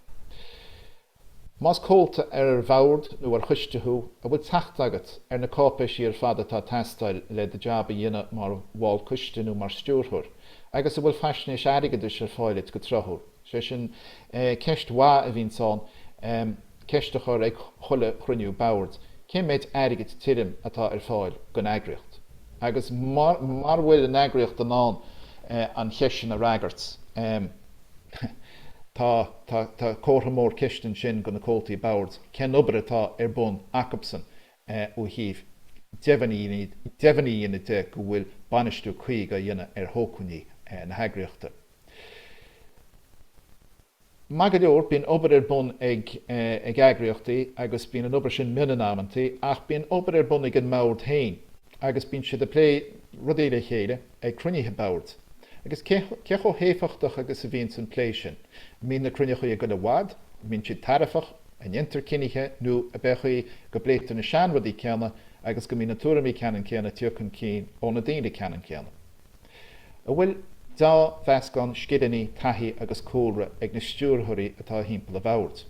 Speaker 1: Más comhalta ar bhord nó ar choiste thú, an bhfuil teacht agat ar na cáipéisí ar fad atá ag teastáil le do jab a dhéanamh mar bhall coiste nó mar stiúrthóir, agus an bhfuil faisnéis airgeadais ar fáil duit go tráthúil? Sé sin, ceist mhaith a bhíonns ann, ceist a chur ag chuile chruinniú boird, cén méid airgid tirim atá ar fáil don eagraíocht? Agus mara bhfuil an eagraíocht in ann an cheist sin a fhreagairt, Tá, tá, tá comhartha mór ceiste ansin do na comhaltaí boird, cén obair atá ar bun acubsan ó thaobh deimhin a dhéanamh de go bhfuil bainistiú cuí á dhéanamh ar shócmhainní na heagraíochta. Maith go leor, bíonn obair ar bun ag ag eagraíochtaí agus bíonn an obair sin mion in amantaí ach bíonn obair ar bun ag an mbord féin agus bíonn siad ag plé rudaí le chéile ag cruinnithe boird. Agus cé chomh héifeachtach agus a bhíonns an plé sin? An mbíonn na cruinneachaí ag dul i bhfad? An mbíonn siad tairbheach? An ndéantar cinnithe nó ab é an chaoi go bpléitear na seanrudaí céanna agus go mbíonn na tuairimí ceannann céanna ag tíocht chun cinn ó na daoine ceannann céanna? An bhfuil deá-mheascán scileanna, taithí agus cúlra ag na stiúrthóirí atá thimpeall an bhoird?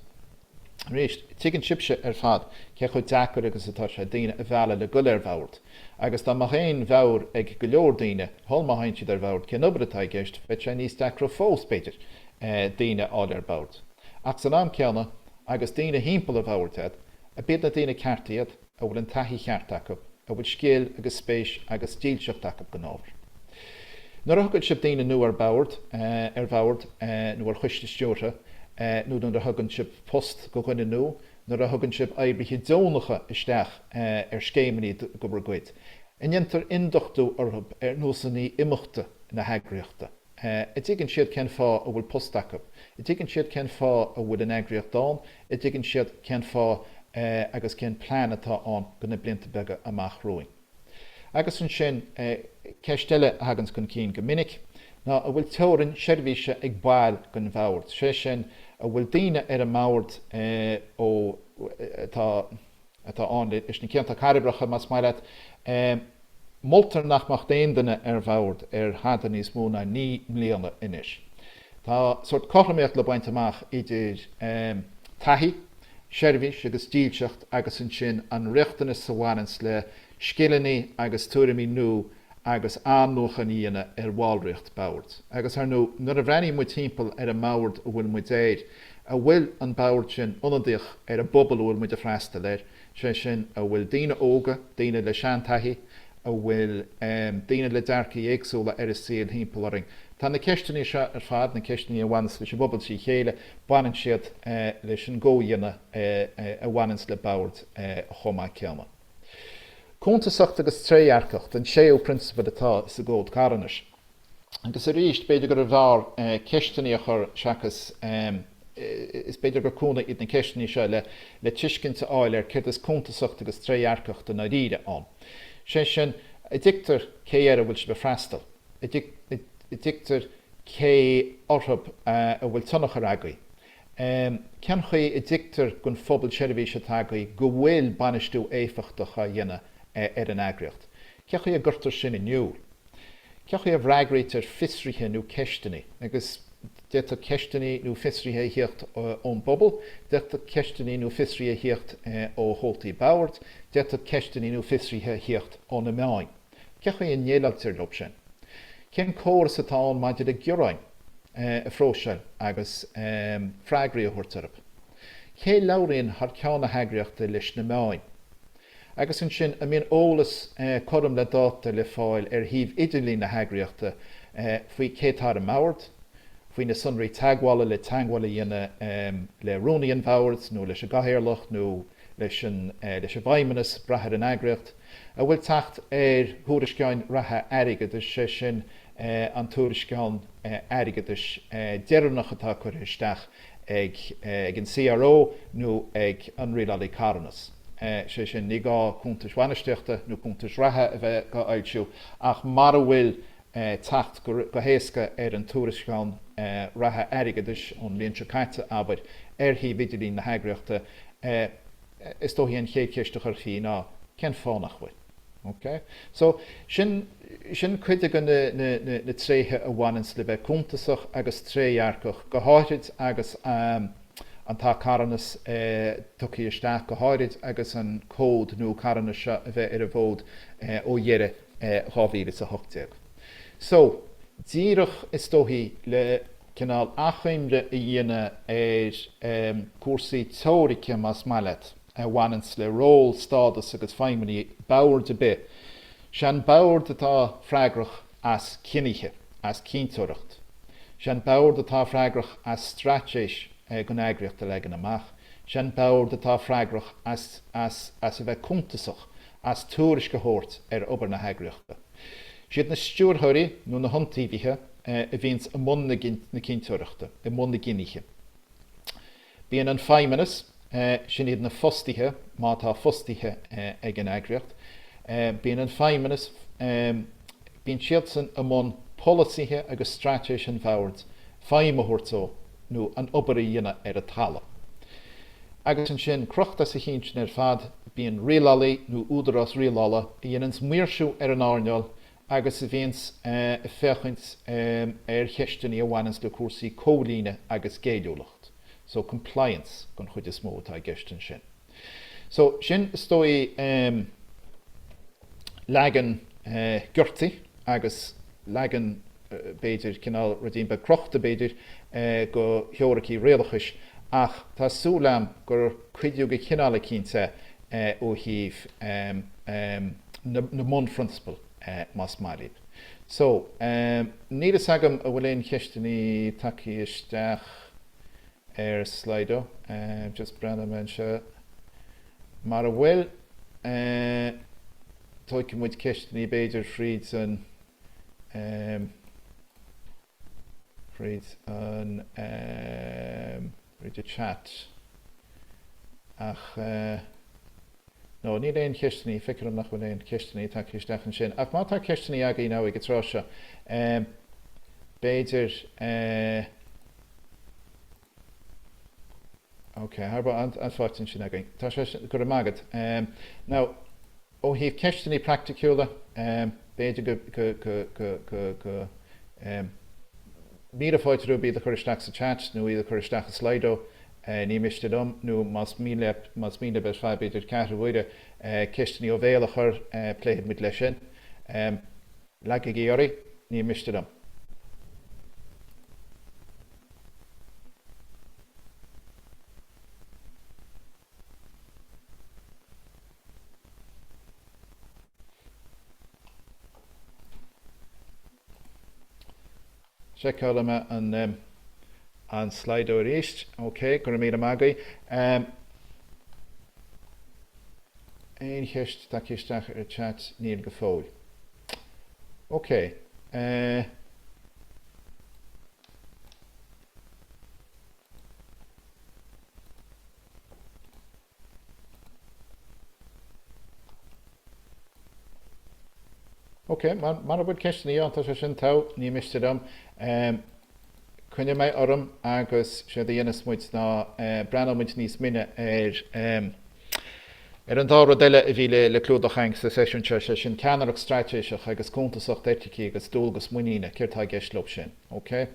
Speaker 1: Arís, tuigeann sibhse ar fad cé chomh deacair agus atá sé daoine a mhealladh le goil ar bhord, agus dá mbeadh aon mheabhair ag go leor daoine, shul má théann siad ar bhord, cén obair atá i gceist, bheadh sé níos deacra fós, b'fhéidir, daoine a fháil ar bord. Ach san am céanna, agus daoine thimpeall an bhoird agat, ab iad na daoine cearta iad? a bhfuil an taithí cheart acu, a bhfuil scil agus spéis agus dílseacht acu don ábhar. Nuair a thugann sibh daoine nua ar bord, ar bhord nó ar choiste stiúrtha, nó nuair a thugann sibh post do dhuine nua, nuair a thugann sibh oibrithe deonacha isteach ar scéimeanna de bhur gcuid, an ndéantar ionduchtú orthu ar nósanna imeachta na heagraíochta? An dtuigeann siad cén fáth a bhfuil post acu? An dtuigeann siad cén fáth a bhfuil an eagraíocht ann? An dtuigeann siad cén fáth agus cén plean atá ann do na blianta beaga amach romhainn? Agus ansin, ceist eile a thaganns chun cinn go minic ná an bhfuil teorainn seirbhíse ag baill den bhord? Sé sin, an bhfuil daoine ar an mbord ó atá atá ann leis na cianta cairbreacha, más maith leat. Moltar nach mbeadh aon duine ar bhord ar thada níos mó ná 9 mbliana anois. Tá sórt cothromaíocht le baint amach idir taithí, seirbhís agus dílseacht agus ansin an riachtanas a bhaineanns le scileanna agus tuairimí nua agus athnuachan a dhéanamh ar bhallraíocht boird. Agus, ar ndóigh, nuair a bhreathnaíonn muid timpeall ar an mbord a bhfuil muid air, an bhfuil an bord sin ionadaíoch ar an bpobal a bhfuil muid ag freastal air, sé sin, an bhfuil daoine óga, daoine le seantaithí, an bhfuil daoine le dearcaí éagsúla ar an saol thimpeall orainn. Tá na ceisteanna seo ar fad, na ceisteanna a bhaineanns leis an bpobal trí chéile, baineann siad leis an gcomhdhéanamh a bhaineanns le bord chomh maith céanna. Cuntasacht agus trédhearcacht an séú prionsabal atá sa gCód Carthanais. Agus arís, b'fhéidir gurbh fhearr ceisteanna a chur seachas, is b'fhéidir gur cúnamh iad na ceisteanna seo le le tuiscint a fháil ar céard is cuntasacht agus trédhearcacht i ndáiríre ann. Sé sin, an dtuigtear cé air a bhfuil sibh ag freastal? An dtuigtear cé orthu a bhfuil tionchar agaibh? Cén chaoi a dtuigtear don phobal seirbhíse atá agaibh go bhfuil bainistiú éifeachtach á dhéanamh ar an eagraíocht? Cén chaoi a gcuirtear sin in iúl? Cén chaoi a bhfreagraítear fiosruithe nó ceisteanna? Agus d'fhéadfadh ceisteanna nó fiosruithe a thíocht ón bpobal, d'fhéadfadh ceisteanna nó fiosruithe a thíocht ó chomhaltaí boird, d'fhéadfadh ceisteanna nó fiosruithe a thíocht ó na meáin. Cén chaoi a ndéileáiltear leo sin? Cén córas atá ann maidir le gearáin a phróiseáil agus freagraí a thabhairt orthu? Cé a labhraíonn thar ceann na heagraíochta leis na meáin? Agus ansin, an mbíonn eolas cothrom le dáta le fáil ar shuíomh idirlín na heagraíochta faoi cé atá ar an mbord, faoi na sonraí teagmhála le teagmháil a dhéanamh le rúnaí an bhoird nó leis an gcathaoirleach nó leis an leis an bhfeidhmeannas, brath ar an eagraíocht, an bhfuil teacht ar thuairisceáin reatha airgeadais, sé sin an tuairisceán airgeadais deireanach atá curtha isteach ag ag an CRO nó ag an Rialálaí Carthanas. Sé sin, ní gá cuntais bhainistíochta nó cuntais reatha a bheith á bhfoilsiú ach mara bhfuil teacht go héasca ar an tuairisceán reatha airgeadais ón mbliain seo caite, abair, ar shuíomh idirlín na heagraíochta, is dóichí an chéad cheist a chuirfí ná cén fáth nach bhfuil? Ok. So, sin, sin cuid de na, na, na, na tréithe a bhaineanns le bheith cuntasach agus trédhearcach, go háithrid agus an tAcht Carthanas tugtha isteach, go háithrid agus an cód nua carthanais seo a bheith ar an bhfód ó dheireadh 2018. So, díreach is dóichí le cineál achoimre a dhéanamh ar cúrsaí teoirice más maith leat, a bhaineanns le ról, stádas agus feidhmeanna boird ar bith. Sé an bord atá freagrach as cinnithe, as cinnteoireacht. Sé an bord atá freagrach as straitéis don eagraíocht a leagan amach. Sé an bord atá freagrach as as as a bheith cuntasach, as tuairisc a thabhairt ar obair na heagraíochta. Siad na stiúrthóirí nó na hiontaobhaithe a bhíonns i mbun na cinnteoireachta, i mbun na gcinnithe. Bíonn an feidhmeannas, sin iad na fostaithe, má tá fostaithe ag an eagraíocht, bíonn an feidhmeannas, bíonn siadsan i mbun polasaithe agus straitéis an bhoird feidhm a thabhairt dó nó an obair a dhéanamh ar an talamh. Agus ansin, crochta as a chinn sin ar fad, bíonn rialálaí nó údarás rialála a dhéananns maoirsiú ar an earnáil agus a bhíonns ag féachaint ar cheisteanna a bhaineanns le cúrsaí comhlíonadh agus géilliúlacht. So compliance don chuid is mó atá i gceist ansin. So sin is dóigh leagan giortaí agus leagan b'fhéidir cineál ruidín beag crochta b'fhéidir go theoiricí rialachais ach tá súil a'm gur cuidiú go cineál eicínt é ó thaobh na mbunphrionsabal más maith libh. So, níl fhios agam an bhfuil aon cheisteanna tagtha isteach ar Slido. Just breathnóidh mé anseo. Mara bhfuil, tógfaidh muid ceisteanna b'fhéidir fríd an fríd an fríd an chat ach no níl aon cheisteanna, feictear dom nach bhfuil aon cheisteanna tagtha isteach ansin ach má tá ceisteanna agaibh now ag an tráth seo b'fhéidir Ok, thar barr, an-fháilte ansin againn. Tá sé sin, go raibh maith agat. Now, ó thaobh ceisteanna praiticiúla, b'fhéidir go, go, go, go, go, go, míle fáilte romhaibh iad a chur isteach sa chat nó iad a chur isteach i Slido, ní miste liom, nó más mian leat, más mian libh ar feadh b'fhéidir ceathrú uaire ceisteanna ó bhéal a chur, pléifidh muid leis sin. Leagaigí oraibh, ní miste liom. Seiceálfaidh mé an an Slido arís. Ok, go raibh míle maith agaibh. Aon cheist tagtha isteach ar chat? Níl go fóill. Ok. Ok, mara bhfuil ceisteanna ann, tá sé sin togha, ní miste liom. Coinneoidh mé orm agus séard a dhéanfas muid ná breathnóidh muid níos mine ar ar an dá rud eile a bhí le clúdach againn sa seisiún seo, sé sin ceannaireacht straitéiseach agus cuntasacht eiticí agus dualgas muiníne, céard tá i gceist leo sin? Ok?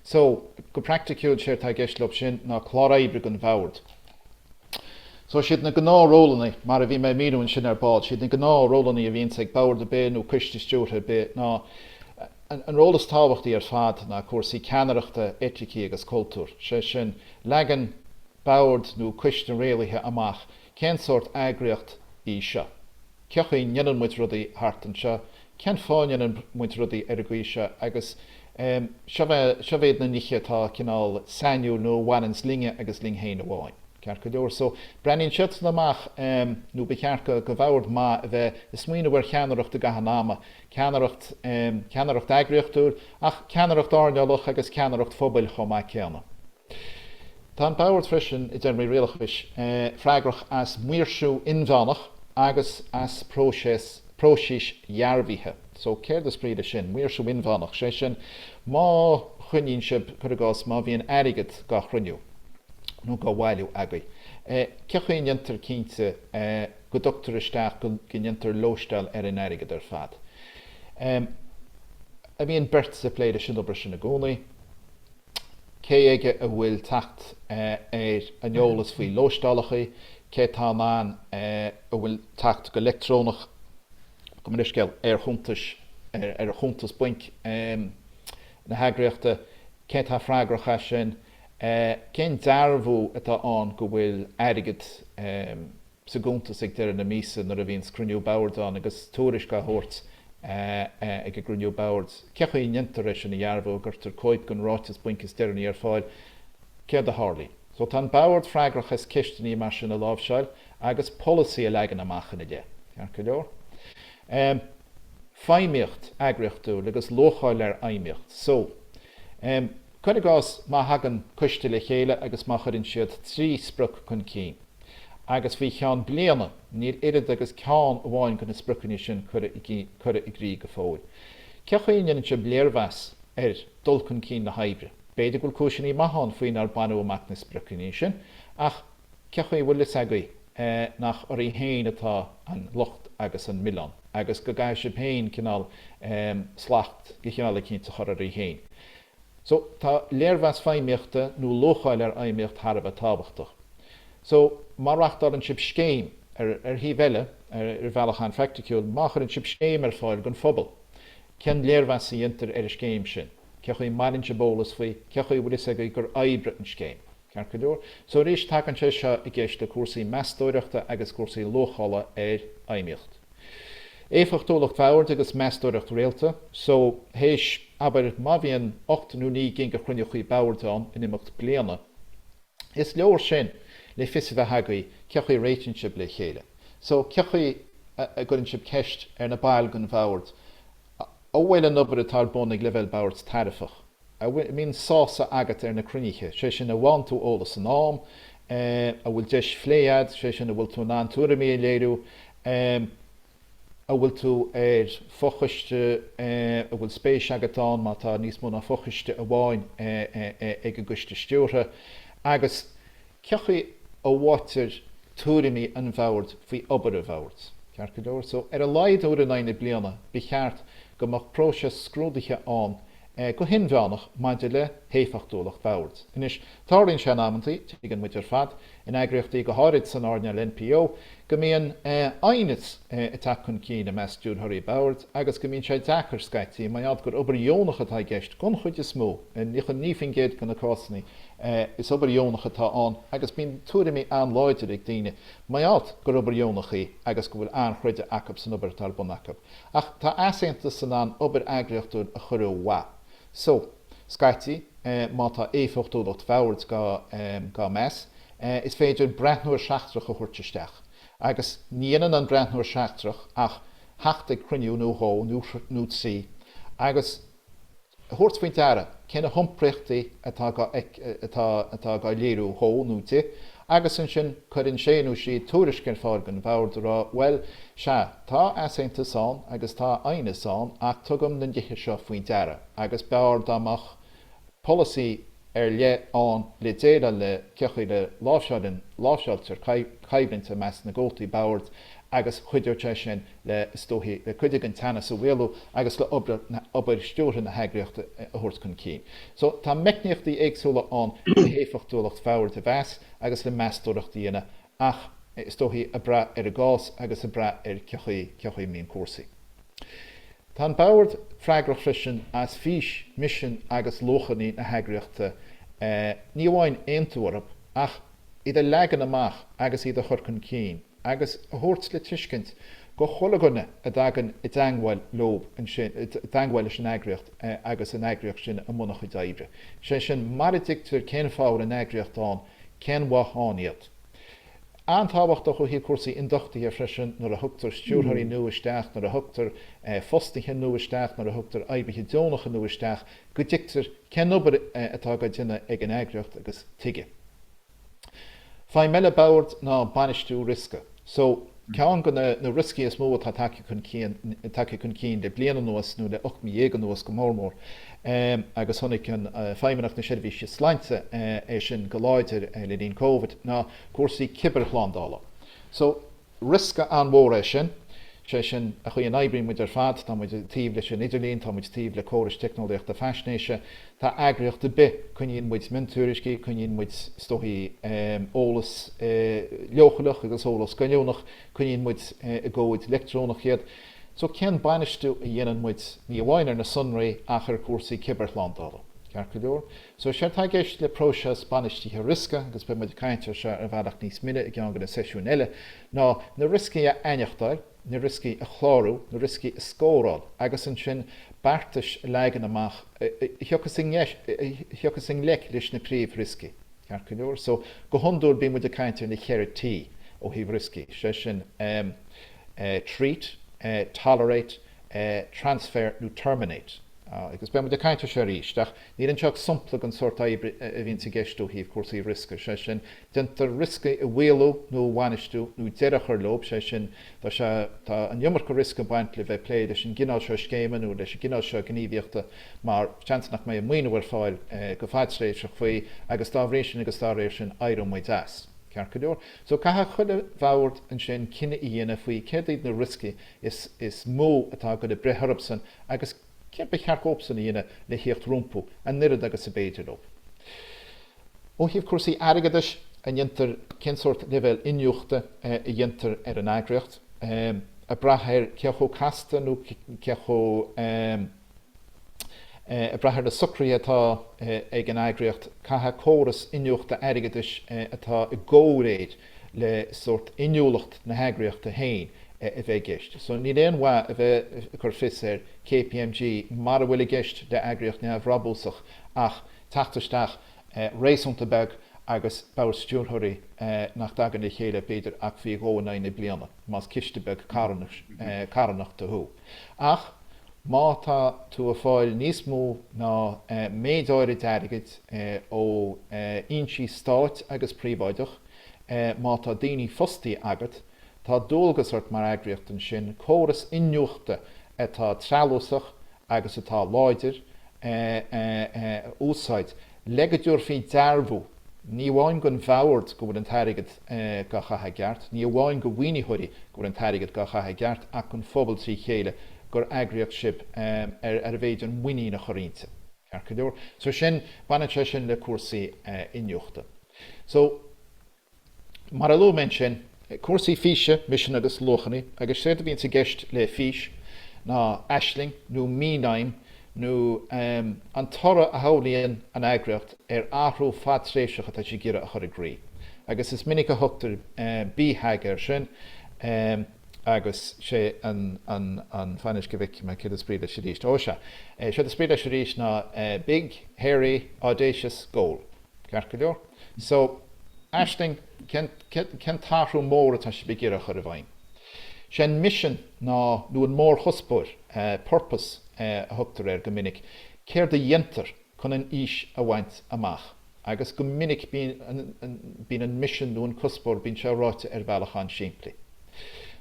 Speaker 1: So, go praiticiúil séard tá i gceist leo sin ná clár oibre don bhord. So, siad na gnáth-rólanna, mar a bhí mé ag míniú ansin ar ball, siad na gnáth-rólanna a bhíonns ag bord ar bith nó coiste stiúrtha ar bith ná an ról is tábhachtaí ar fad ná cúrsaí ceannaireachta, eiticí agus cultúir. Sé sin, leagann bord nó coiste rialaithe amach cén sórt eagraíocht í seo, cé chaoi ndéanann muid rudaí thart anseo, cén fáth a ndéanann muid rudaí ar an gcaoi seo agus seo iad na nithe atá cineál sainiúil nó a bhaineanns linne agus linn féin amháin. Ceart go leor. So, breathnaíonn siadsan amach, nó ba cheart do bhord maith a bheith ag smaoineamh ar cheannaireacht i gcaitheamh an ama, ceannaireacht, ceannaireacht eagraíochtúil ach ceannaireacht earnálach agus ceannaireacht phobail chomh maith céanna. Tá an Bord freisin, i dtéarmaí rialachais, freagrach as maoirsiú inmheánach agus as próiseas, próisis dhearbhaithe. So, céard is brí leis sin? Maoirsiú inmheánach, sé sin, má chruinníonn sibh, cuir i gcás, má bhíonn airgead dhá chruinniú nó dhá bhailiú agaibh, cé chaoi a ndéantar cinnte go dtugtar isteach, go ndéantar lóisteáil ar an airgead ar fad? An mbíonn beirt ag plé leis an obair sin i gcónaí? Cé aige a bhfuil teacht ar an eolas faoi lóisteálacha? Cé atá in ann, a bhfuil teacht go leictreonach, gabh mo leithscéal, ar chuntais, ar chuntas bainc na heagraíochta? Cé atá freagrach as sin? Cén dearbhú atá ann go bhfuil airgead sa gcuntas ag deireadh na míosa nuair a bhíonns cruinniú boird ann agus tuairisc á thabhairt ag an gcruinniú boird. Cé chaoi a ndéantar é sin a dhearbhú, an gcuirtear cóip den ráiteas bainc is deireanaí ar fáil? Céard a tharlaíonn? So tá an bord freagrach as ceisteanna mar sin a láimhseáil agus polasaí a leagan amach ina leith. Ceart go leor? Feidhmíocht eagraíochtúil agus luacháil ar fheidhmíocht. So, cuir i gcás má thagann coiste le chéile agus má chuireann siad 3 sprioc chun cinn. agus faoi cheann bliana níl oiread agus ceann amháin de na spriocanna sin curtha i gcrích go fóill. Cé chaoi a ndéanann sibh léirmheas ar dul chun cinn na hoibre? B'fhéidir go bhfuil cúiseanna maithe ann faoi nár baineadh amach na spriocanna sin, ach cé chaoi a bhfuil fhios agaibh nach oraibh féin atá an locht agus an milleán, agus go gcaithfidh sibh féin cineál slacht de chineál eicínt a chur oraibh féin? So, tá léirmheas feidhmíochta nó luacháil ar fheidhmíocht thar a bheith tábhachtach. So, má reachtálann sibh scéim, ar ar thaobh eile, ar bhealach an-phraiticiúil, má chuireann sibh scéim ar fáil don phobal, cén léirmheas a dhéantar ar an scéim sin? Cé chaoi a mbailíonn sibh eolas faoi? Cé chaoi a bhfuil fhios agaibh gur oibrigh an scéim? Ceart go leor? So arís, tagann sé seo i gceist le cúrsaí meastóireachta agus cúrsaí luachála ar fheidhmíocht. Éifeachtúlacht bhoird agus meastóireacht rialta, so, théis, abair, má bhíonn 8 nó 9 gcinn de chruinniúchaí boird ann in imeacht bliana, is leor sin le fios a bheith agaibh cé chaoi a réitíonn sibh le chéile. So, cé chaoi a gcuireann sibh ceist ar na baill den bhord an bhfuil an obair atá ar bun ag leibhéal boird tairbheach? An mbíonn sásamh agat ar na cruinnithe, sé sin, an bhfaigheann tú eolas in am, an bhfuil deis phlé agat, sé sin, an bhfuil tú in ann tuairimí a léiriú, an bhfuil tú ar fochoiste a bhfuil spéis agat ann, má tá níos mó ná fochoiste amháin ag an gcoiste stiúrtha, agus cé chaoi a bhfaightear tuairimí an bhoird faoi obair an bhoird. Ceart go leor? So, ar a laghad uair in aghaidh na bliana, ba cheart go mbeadh próiseas scrúdaithe ann go hinmheánach maidir le héifeachtúlacht boird. Anois, tarlaíonn sé in amantaí, tuigeann muid ar fad, in eagraíochtaí, go háirid san earnáil NPO, go mbíonn aighneas ag teacht chun cinn i measc stiúrthóirí boird agus go mbíonn sé deacair scaití, mar gheall gur obair dheonach atá i gceist don chuid is mó, i 99% de na cásanna, is obair dheonach atá ann agus bíonn tuairimí an-láidir ag daoine mar gheall gur obair dheonach í agus go bhfuil an-chreideamh acu san obair atá ar bun acu. Ach tá easaontas in ann obair eagraíochtúil a chur ó mhaith. So, scaití, má tá éifeachtúlacht bhoird gá meas, is féidir breathnóir seachtrach a thabhairt isteach. Agus ní dhéanann an breathnóir seachtrach ach theacht ag cruinniú nó dhó nó trí agus thabhairt faoi deara cé na hiompraíochtaí atá atá gá léiriú dhó nó di agus ansin cuireann sé nó sí tuairisc ar fáil don bhord a rá, bhuel, sea, tá easaontas ann agus tá aighneas ann ach tugaim na nithe seo faoi deara agus b'fhearr dá mbeadh. polasaí ar leith ann le déileáil le cé chaoi le láimhseáileann, láimhseáiltear coimhlint i measc na gcomhaltaí boird agus chuideodh sé sin le, is dóichí, le cuid den teannas a mhaolú agus le obair, obair stiúrtha na heagraíochta a thabhairt chun cinn. So, tá meicníochtaí éagsúla ann le héifeachtúlacht bhoird a mheas agus le meastóireacht a dhéanamh ach, is dóichí, ag brath ar an gcás agus ag brath ar cé chaoi, cé chaoi a mbíonn cúrsaí. Tá an Bord freagrach freisin as fís, misean agus luachanna na heagraíochta ní amháin aontú orthu ach iad a leagan amach agus iad a chur chun cinn agus a thabhairt le tuiscint go chuile dhuine a dtagann i dteangmháil leo ansin, i dteangmháil leis an eagraíocht agus an eagraíocht sin i mbun a chuid oibre. Sé sin, mara dtuigtear cén fáth a bhfuil an eagraíocht ann, cén mhaith ann iad? An-tábhachtach ó thaobh cúrsaí ionduchtaithe freisin, nuair a thugtar stiúrthóirí nua isteach, nuair a thugtar fostaithe nua isteach, nuair a thugtar oibrithe deonacha nua isteach, go dtuigtear cén obair atá á déanamh ag an eagraíocht agus tuige. Feidhm eile boird ná bainistiú riosca. So, ceann de na rioscaí is mó atá tagtha chun cinn, tagtha chun cinn le bliain anuas nó le 18 mí anuas go mór mór, agus chonaic an Feidhmeannacht na Seirbhíse Sláinte é sin go láidir le linn Covid, ná cúrsaí cibearshlándála. So, riosca an-mhór é sin, sé sin, an chaoi a n-oibríonn muid ar fad, tá muid taobh leis an idirlíon, tá muid taobh le córais teicneolaíochta faisnéise, tá eagraíocht ar bith, coinníonn muid miontuairiscí, coinníonn muid, is dóichí, eolas leochaileach agus eolas goilliúnach, coinníonn muid i gcomhaid leictreonach iad. So, cén bainistiú a dhéanann muid, ní amháin ar na sonraí ach ar chúrsaí cibearshlándála? Ceart go leor? So, séard atá i gceist le próiseas bainistithe riosca, agus beidh muid ag caint air seo ar bhealach níos mine i gceann de na seisiúin eile, ná na rioscaí a aithneachtáil, na rioscaí a chlárú, na rioscaí a scóráil agus ansin beartais a leagan amach a thiocfas i thiocfas i ngleic leis na príomhrioscaí. Ceart go leor? So, go hiondúil bíonn muid ag caint ar na cheithre T ó thaobh rioscaí, sé sin treat, tolerate, transfer nó terminate. Agus beidh muid ag caint air seo arís, ach níl anseo ach sampla den sórt oibre a bhíonns i gceist ó thaobh cúrsaí riosca, sé sin, déantar rioscaí a mhaolú nó a bhainistiú nó deireadh a chur leo, sé sin, tá sé, tá an iomarca riosca ag baint le bheith ag plé leis an gcineál seo scéime nó leis an gcineál seo gníomhaíochta mar seans nach mbeidh maoiniú ar fáil go fadtréimhseach faoi agus dá bhrí sin agus dá réir sin éireoidh muid as. Ceart go leor? So caithfidh chuile bhord ansin cinneadh a dhéanamh faoi céard iad na rioscaí is is mó atá ag goil ag breith orthusan agus céard ba cheart dhóibhsan a dhéanamh le thíocht rompu, an oiread agus ab fhéidir leo. Ó thaobh cúrsaí airgeadais, an ndéantar, cén sórt leibhéal iniúchta a dhéantar ar an eagraíocht, ag brath ar cé chomh casta nó cé chomh, ag brath ar na socruithe atá ag an eagraíocht, caithfidh córas iniúchta airgeadais atá i gcomhréir le sórt inniúlacht na heagraíochta féin a bheith i gceist. So níl aon mhaith a bheith ag cur fios ar KPMG mara bhfuil i gceist le eagraíocht neamhbhrabúsach ach teacht isteach réasúnta beag agus bord stiúrthóirí nach dtagann le chéile b'fhéidir ach faoi dhó in aghaidh na bliana, más ciste beag carthanachta thú. Ach má tá tú ag fáil níos mó ná méid áirid airgid ó fhoinsí stáit agus príobháideach, má tá daoine fostaithe agat, tá dualgas ort mar eagraíocht ansin córas iniúchta atá treallúsach agus atá láidir a úsáid le go dtabharfaí dearbhú ní amháin don bhord go bhfuil an t-airgead gá chaitheamh i gceart, ní amháin do mhaoinitheoirí go bhfuil an t-airgead gá chaitheamh i gceart ach don phobal trí chéile gur eagraíocht sibh ar arbh fhéidir muinín a chur inti. Ceart go leor? So sin, baineann sé sin le cúrsaí iniúchta. So. Mar a luaigh mé ansin, cúrsaí físe, misin agus luachanna, agus séard a bhíonns i gceist le fís ná aisling nó mínaidhm nó an toradh a shamhlaíonn an eagraíocht ar athrú fadtréimhseach atá sí ag iarraidh a chur i gcrích. Agus is minic a thugtar BHAG air sin agus sé an, an, an, fan anois go bhfeicfidh mé céard is brí leis arís. Ó sea, séard is brí leis arís ná Big, Hairy, Audacious Goal. Ceart go leor. So, aisling, cén, cén t-athrú mór atá sibh ag iarraidh a chur i bhfeidhm? Sé an misean ná, nó an mórchuspóir, purpose a thugtar air go minic, céard a dhéantar chun an fhís a bhaint amach. Agus go minic bíonn, bíonn an misean nó an cuspóir, bíonn sé ráite ar bhealach an-simplí.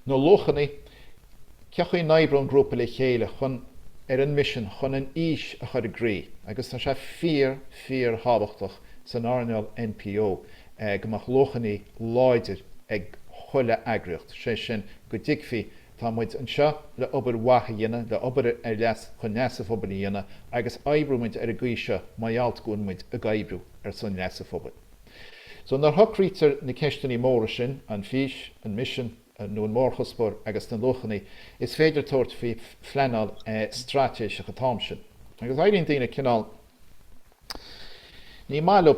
Speaker 1: Na luachanna, cé chaoi a n-oibreoidh an grúpa le chéile chun. ar an misean chun an fhís a chur i gcrích agus tá sé fíor, fíor thábhachtach san earnáil NPO go mbeadh luachanna láidir ag chuile eagraíocht, sé sin go dtuigfí tá muid anseo le obair mhaith a dhéanamh, le obair ar leas, chun leas an phobail a dhéanamh agus oibreoidh muid ar an gcaoi seo mar gheall go bhfuil muid ag oibriú ar son leas an phobail. So nuair a shocraítear na ceisteanna móra sin, an fís, an misean, nó an mórchuspóir agus na luachanna, is féidir tabhairt faoi phleanáil straitéiseach an t-am sin. Agus éiríonn daoine cineál, ní maith leo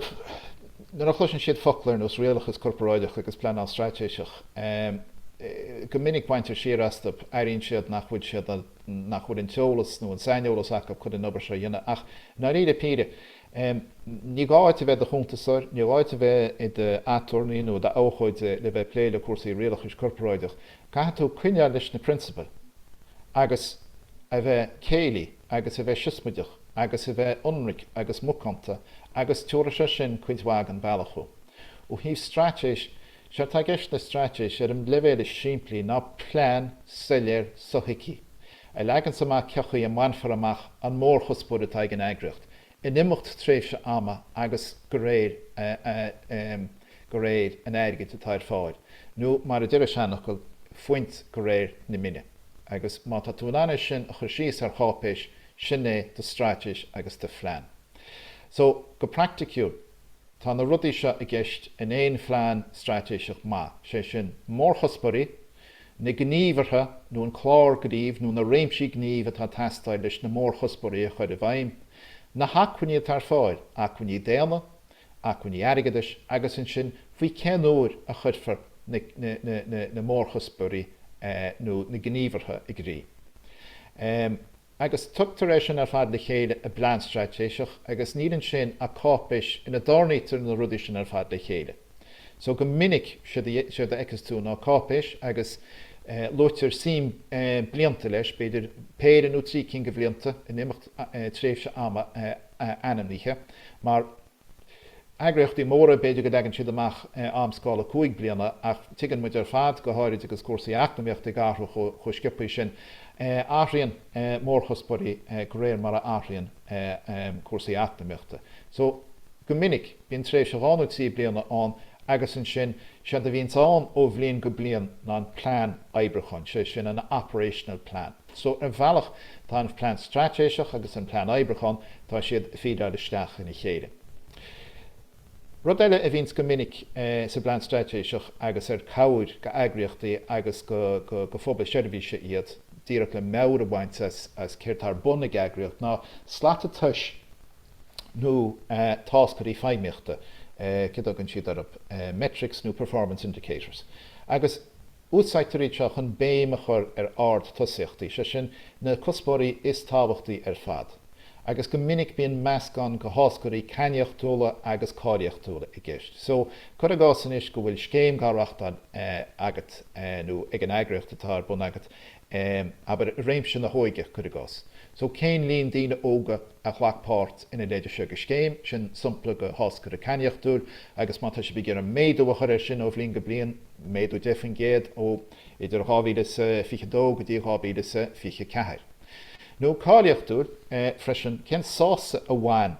Speaker 1: nuair a chloiseann siad focla ar nós rialachas corparáideach agus pleanáil straitéiseach. Go minic baintear siar astu, airíonn siad nach bhfuil siad, nach bhfuil an t-eolas nó an saineolas acu chun an obair seo a dhéanamh. Ach i ndáiríre píre, Ní gá duit a bheith i do chuntasóir, ní gá duit a bheith i d'aturnae nó i d'abhcóide le bheith ag plé le cúrsaí rialachais corparáideach. Caithfidh tú coinneáil leis na prionsabail agus a bheith céillí agus a bheith siosmaideach agus a bheith ionraic agus macánta agus tabharfaidh sé sin cuid mhaith den bhealach thú. Ó thaobh straitéis, séard atá i gceist le straitéis ar an leibhéal is simplí ná plean soiléir sothuigthe a leaganns amach cé chaoi a mbainfear amach an mórchuspóir atá ag an eagraíocht in imeacht tréimhse ama agus go réir go réir an airgid atá ar fáil, nó mar a deir an seanfhocal, fuint go réir na mine. Agus má tá tú in ann é sin a chur síos ar cháipéis, sin é do straitéis agus do phlean. So, go praiticiúil, tá na rudaí seo i gceist in aon phlean straitéiseach maith, sé sin, mórchuspóirí, na gníomhartha nó an clár gnímh nó na réimsí gnímh atá ag teastáil leis na mórchuspóirí a chur i bhfeidhm, na hacmhainní atá ar fáil, acmhainní daonna, acmhainní airgeadais, agus ansin faoi cén uair a chuirfear na mórchuspóirí nó na gníomhartha i gcrích. Agus tugtar é sin ar fad le chéile i bplean straitéiseach agus níl ansin ach cáipéis ina dtarnaítear na rudaí sin ar fad le chéile. So go minic, séard a fheiceas tú ná cáipéis agus luaitear suim blianta leis, b'fhéidir péire nó 3 cinn de bhlianta in imeacht tréimhse ama ainmnithe, mar Eagraíochtaí móra, b'fhéidir go leagann siad amach amscála 5 bliana, ach tuigeann muid ar fad, go háirid agus cúrsaí eacnamaíochta ag athrú chomh sciobtha sin, athraíonn mórchuspóirí de réir mar a athraíonn cúrsaí eacnamaíochta. So, go minic, bíonn tréimhse 2 nó 3 bliana ann agus ansin, séard a bhíonns ann ó bhliain go bliain ná an plean oibriúcháin, sé sin an operational plan. So, ar bhealach, tá an plean straitéiseach agus an plean oibriúcháin, tá siad ag fídeáil isteach ina chéile. Rud eile a bhíonns go minic sa bplean straitéiseach agus ar cabhair go eagraíochtaí agus go go phobail seirbhíse iad, díreach le meabhair a bhaint as as céard tá ar bun ag eagraíocht, ná slata tomhais nó táscairí feidhmíochta, céard a thugann siad orthu, metrics nó performance indicators. Agus. Úsáidtear iad seo chun béim a chur ar ardtosaíochtaí, sé sin, na cuspóirí is tábhachtaí ar fad, agus go minic bíonn meascán de tháscairí cainníochtúla agus cáilíochtúla i gceist. So, cuir i gcás anois go bhfuil scéim á reáchtáil agat nó ag an eagraíocht atá ar bun agat, abair i réimse na hóige, cuir i gcás. So, cén líon daoine óga a ghlac páirt ina leithéid seo de scéim, sin sampla de tháscaire cainníochtúil, agus má tá sibh ag iarraidh méadú a chur air sin ó bhliain go bliain, méadú 10% ó idir 2022 go dtí 2024. Nó cáilíochtúil freisin, cén sásamh a bhain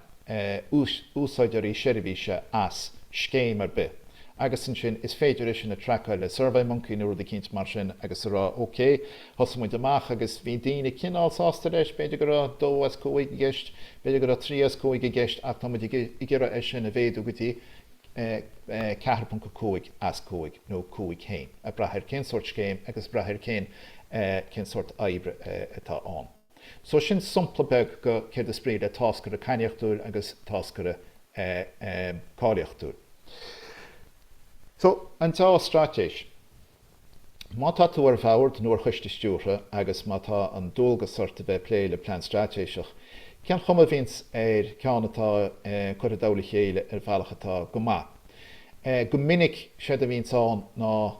Speaker 1: úsáideoirí seirbhíse as scéim ar bith? Agus ansin is féidir é sin a traiceáil le SurveyMonkey nó rud eicínt mar sin agus a rá ok, thosaigh muid amach agus bhí daoine cineál sásta leis, b'fhéidir go raibh 2 as 5 i gceist, b'fhéidir go raibh 3 as 5 i gceist ach tá muid ag iarraidh é sin a mhéadú go dtí 4.5 as 5 nó 5 féin, ag brath ar cén sórt scéim agus ag brath ar cén cén sórt oibre atá ann. So sin sampla beag go céard is brí le táscaire cainníochtúil agus táscaire cáilíochtúil. So, an deá-straitéis. Má tá tú ar bhord nó ar choiste stiúrtha agus má tá an dualgas ort a bheith ag plé le plean straitéiseach, cén chuma a bhíonns ar cheann atá curtha i dtoll a chéile ar bhealach atá go maith? Go minic, séard a bhíonns ann ná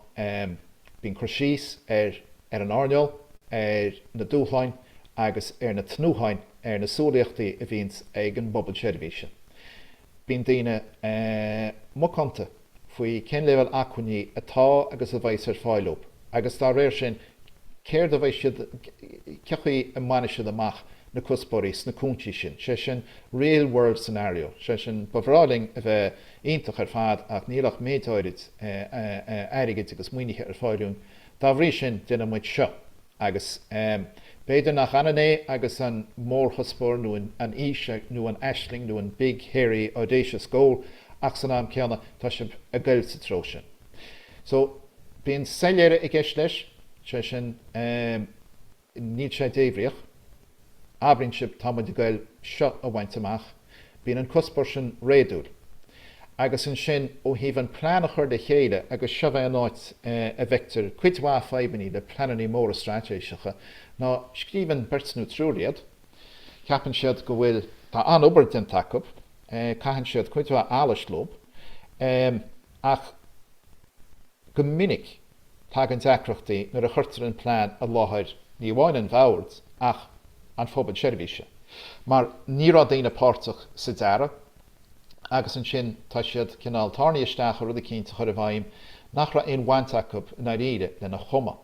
Speaker 1: bíonn cur síos ar ar an earnáil, ar na dúshláin agus ar na tnútháin, ar na súilíochtaí a bhíonns ag an bpobal seirbhíse. Bíonn daoine macánta faoi cén leibhéal acmhainní atá agus a bheas ar fáil dóibh agus dá réir sin céard a bheidh siad, cé chaoi a mbainfidh siad amach na cuspóirí sna cúinsí sin, sé sin real world scenario, sé sin ba bhreá linn a bheith iontach ar fad ach níl ach méid áirid airgid agus maoinithe ar fáil dúinn, dá bhrí sin déanfaidh muid seo. Agus b'fhéidir nach ionann é agus an mórchuspóir nó an fhís nó an aisling nó an big hairy audacious goal ach san am céanna tá sibh ag goil sa treo sin. So bíonn soiléire i gceist leis, sé sin níl sé débhríoch. Abraíonn sibh tá muid ag goil seo a bhaint amach. Bíonn an cuspóir sin réadúil. Agus ansin ó thaobh an plean a chur le chéile, agus seo é an áit a bhfeictear cuid mhaith fadhbannaí le pleananna móra straitéiseacha, ná scríobhann beirt nó triúr iad, ceapann siad go bhfuil, tá an-obair déanta acu, caitheann siad cuid mhaith allais leo, ach go minic, Tagann deacrachtaí nuair a chuirtear an plean i láthair ní amháin an bhoird ach an phobail seirbhíse, mar ní raibh daoine páirteach sa dearadh agus ansin tá siad cineál tarraingthe isteach i rud eicínt a chur i bhfeidhm nach raibh aon bhaint acu i ndáiríre lena chumadh.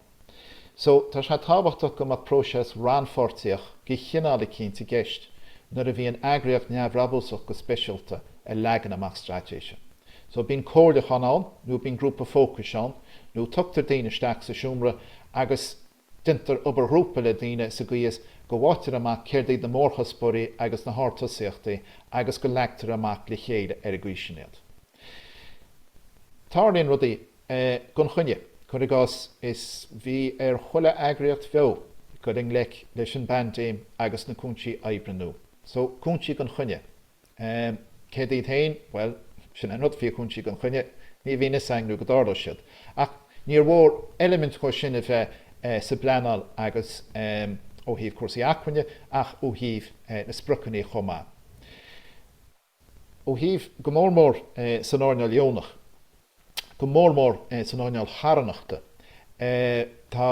Speaker 1: So, tá sé tábhachtach go mbeadh próiseas rannpháirtíoch de chineál eicínt i gceist nuair a bhíonn eagraíocht neamhbhrabúsach go speisialta ag leagan amach straitéise. So bíonn comhairliúchán ann nó bíonn grúpa fócais ann nó tugtar daoine isteach sa seomra agus déantar obair ghrúpa le daoine sa gcaoi is go bhfaightear amach céard iad na mórchuspóirí agus na hardtosaíochtaí agus go leagtar amach le chéile ar an gcaoi sin iad. Tarlaíonn rudaí gan choinne. Cuir i gcás, is bhí ar chuile eagraíocht bheo dul i ngleic leis an bpaindéim agus na cúinsí oibre nua. So cúinsí gan choinne. Céard iad féin? Bhuel, sin é an rud faoi chúinsí gan choinne, ní bhíonn fhios againn nó go dtarlóidh siad. Ach níor mhór eilimint dhó sin a bheith sa bpleanáil agus ó thaobh cúrsaí acmhainne ach ó thaobh na spriocanna chomh maith. Ó thaobh, go mór mór san earnáil dheonach, go mór mór san earnáil charthanachta. Tá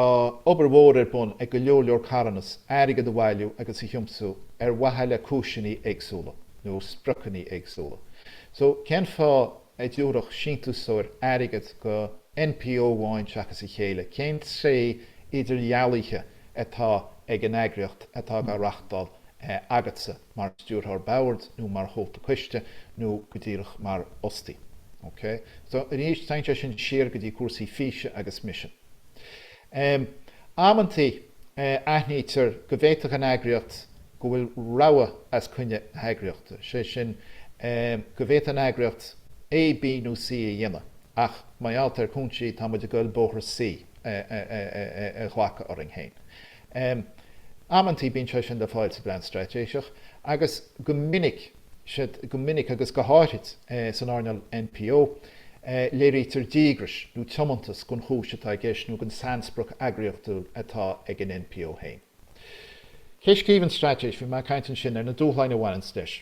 Speaker 1: obair mhór ar bun ag go leor leor carthanas airgead a bhailiú agus a thiomsú ar mhaithe le cúiseanna éagsúla nó spriocanna éagsúla. So, cén fáth a dtabharfadh síntiúsóir airgead go NPO amháin seachas a chéile? Cén tréith idirdhealaithe atá ag an eagraíocht atá á reachtáil agatsa mar stiúrthóir boird nó mar chomhalta coiste nó go díreach mar fhostaí. Ok? So, arís, téann sé sin siar go dtí cúrsaí físe agus misin. Amantaí, aithnítear go bhféadfadh an eagraíocht go bhfuil rogha os coinne na heagraíochta, sé sin, go bhféadfadh an eagraíocht A, B nó C a dhéanamh ach mar gheall ar chúinsí tá muid ag goil bóthar C a ghlacadh orainn féin. Amantaí bíonn sé sin le fáil sa bplean straitéiseach agus go minic, go minic agus go háithrid san earnáil NPO, léirítear díograis nó tiomantas don chúis atá i gceist nó don sainsprioc eagraíochtúil atá ag an NPO féin. Cé scríobhann straitéis? Bhí mé ag caint ansin ar na dúshláin a bhaineanns leis.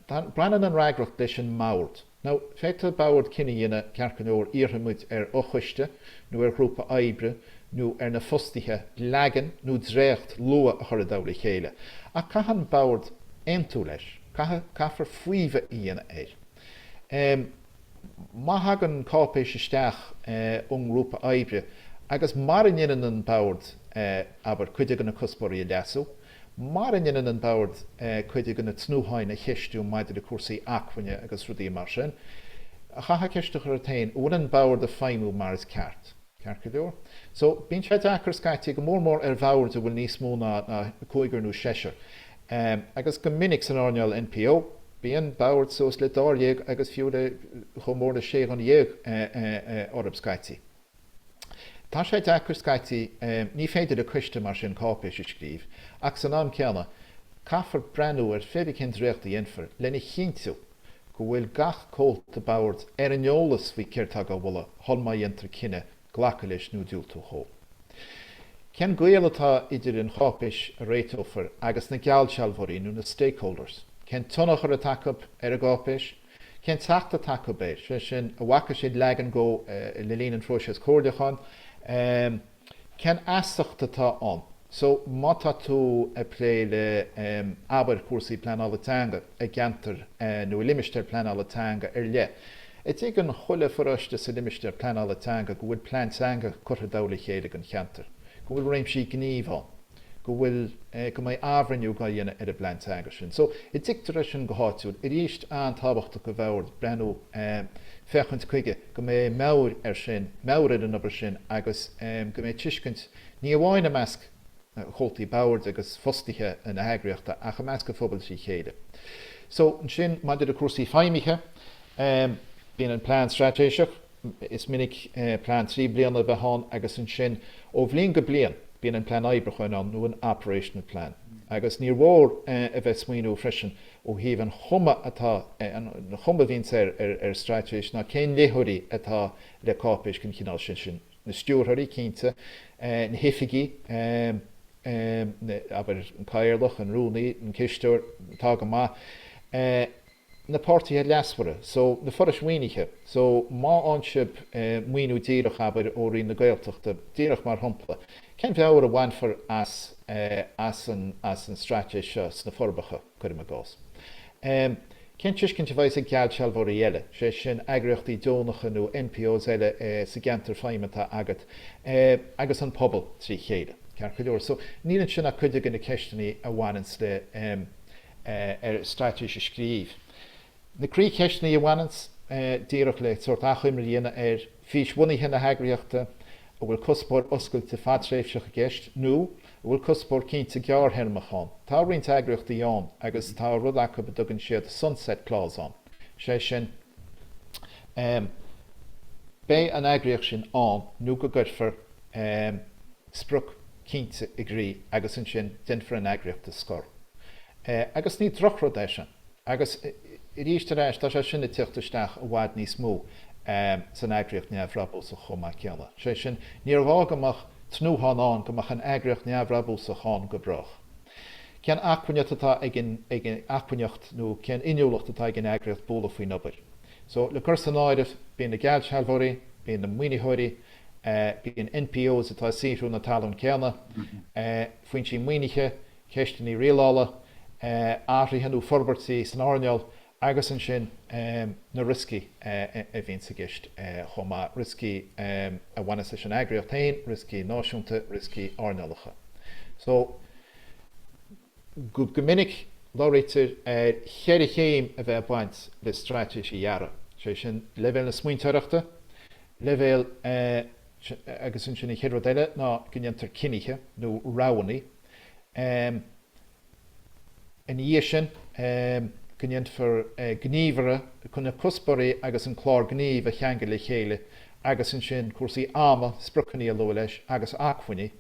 Speaker 1: Baineann an fhreagracht leis an mbord. Now, féadfaidh bord cinneadh a dhéanamh, ceart go leor, iarrfaidh muid ar fhochoiste nó ar ghrúpa oibre nó ar na fostaithe leagan nó dréacht luath a chur i dtoll a chéile. Ach caithfidh an bord aontú leis. Caithfidh, caithfear faomhadh a dhéanamh air. Má thagann cáipéis isteach ón ngrúpa oibre agus mara ndéanann an bord, abair, cuid de na cuspóirí a leasú, mara ndéanann an bord cuid de na tnútháin a cheistiú maidir le cúrsaí acmhainne agus rudaí mar sin, chaithfeá ceist a chur ort féin, an bhfuil an bord ag feidhmiú mar is ceart? Ceart go leor? So, bíonn sé deacair scaití, go mór mór ar bhoird a bhfuil níos mó ná cúigear nó seisear. Agus go minic san earnáil NPO, bíonn bord suas le dáréag agus fiú le chomh mór le sé dhuine dhéag orthu scaití. Tá sé deacair scaití, ní féidir le coiste mar sin cáipéis a scríobh, ach san am céanna, caithfear breathnú ar pé bith cén dréacht a dhéanfar lena chinntiú go bhfuil gach comhalta boird ar an eolas faoi céard atá á mholadh shul má dhéantar cinneadh glacadh leis nó diúltú dhó. Cén gaol atá idir an cháipéis a réiteofar agus na geallsealbhóirí nó na stakeholders? Cén tionchar atá acu ar an gcáipéis? Cén teacht atá acu air, sé sin, an bhfaca siad leagan dhó le linn an phróiseas comhairliúcháin? Cén fheasacht atá ann? So, má tá tú ag plé le, abair, cúrsaí pleanála teanga i gceantar nó i limistéar pleanála teanga ar leith, an dtuigeann chuile pharóiste sa limistéar pleanála teanga go bhfuil plean teanga curtha i dtoll a chéile don cheantar, go bhfuil réimsí gnímh ann? go bhfuil, go mbeidh athbhreithniú dhá dhéanamh ar an bplean teanga sin. So, an dtuigtear é sin go háitiúil. Arís, an-tábhachtach do bhord breathnú, féachaint chuige go mbeidh meabhair air sin, meabhair ar an obair sin agus go mbeidh tuiscint, ní amháin i measc chomhaltaí boird agus fostaithe na heagraíochta ach i measc an phobail trí chéile. So, ansin, maidir le cúrsaí feidhmithe, bíonn an plean straitéiseach, Is minic plean 3 bliana a bheith ann agus ansin ó bhliain go bliain bíonn an plean oibriúcháin ann nó an operational plan. Agus níor mhór a bheith smaoineamh freisin ó thaobh an chuma atá, an chuma a bhíonns ar ar straitéis ná cén léitheoirí atá le cáipéis den chineál sin, sin na stiúrthóirí cinnte, na hoifigigh, abair an cathaoirleach, an rúnaí, an cisteoir, atá go maith. na páirtithe leasmhara, so na forais mhaoinithe, so má fhaigheann sibh maoiniú díreach, abair, ó Roinn na Gaeltachta, díreach mar shampla, cén mheabhair a bhainfear as as an as an straitéis seo sna Forbacha, cuirim i gcás? Cén tuiscint a bheas ag geallsealbhóirí eile, sé sin eagraíochtaí deonacha nó NPOs eile sa gceantar feidhme atá agat, agus an pobal trí chéile, ceart go leor? So níl ansin ach cuid de na ceisteanna a bhaineanns le ar straitéis a scríobh. Na croícheisteanna a bhaineanns díreach le sórt achoimre a dhéanamh ar fhís bhunaithe na heagraíochta, an bhfuil cuspóir oscailte fadtréimhseach i gceist nó an bhfuil cuspóir cinnte gearrthéarmach ann. Tá roinnt eagraíochtaí ann agus tá rud acu a dtugann siad sunset clause ann, sé sin, beidh an eagraíocht sin ann nó go gcuirfear sprioc cinnte i gcrích agus ansin déanfar an eagraíocht a scor. Agus ní drochrud é sin. Agus arís ar ais, tá sé sin ag teacht isteach i bhfad níos mó san eagraíocht neamhbhrabúsach chomh maith céanna. Sé sin, níor ghá go mbeadh tnúthán ann go mbeadh an eagraíocht neamhbhrabúsach ann go brách. Cén acmhainneacht atá ag an, ag an, acmhainneacht nó cén inniúlacht atá ag an eagraíocht bualadh faoin obair? So, le cur san áireamh, bíonn na geallsealbhóirí, bíonn na maoinitheoirí, bíonn NPOs atá ag saothrú na talún céanna, foinsí maoinithe, ceisteanna rialála, athruithe nó forbairtí san earnáil agus ansin na rioscaí a bhíonns i gceist chomh maith, rioscaí a bhaineas leis an eagraíocht féin, rioscaí náisiúnta, rioscaí earnálacha. So, go minic labhraítear ar cheithre chéim a bheith ag baint le straitéis a dhearadh, sé sin leibhéal na smaointeoireachta, leibhéal agus ansin an chéad rud eile ná go ndéantar cinnithe nó roghanna. Ina dhiaidh sin, go ndéanfar gníomhartha chun na cuspóirí agus an clár gnímh a cheangal le chéile agus ansin cúrsaí ama, spriocanna a lua leis agus acmhainní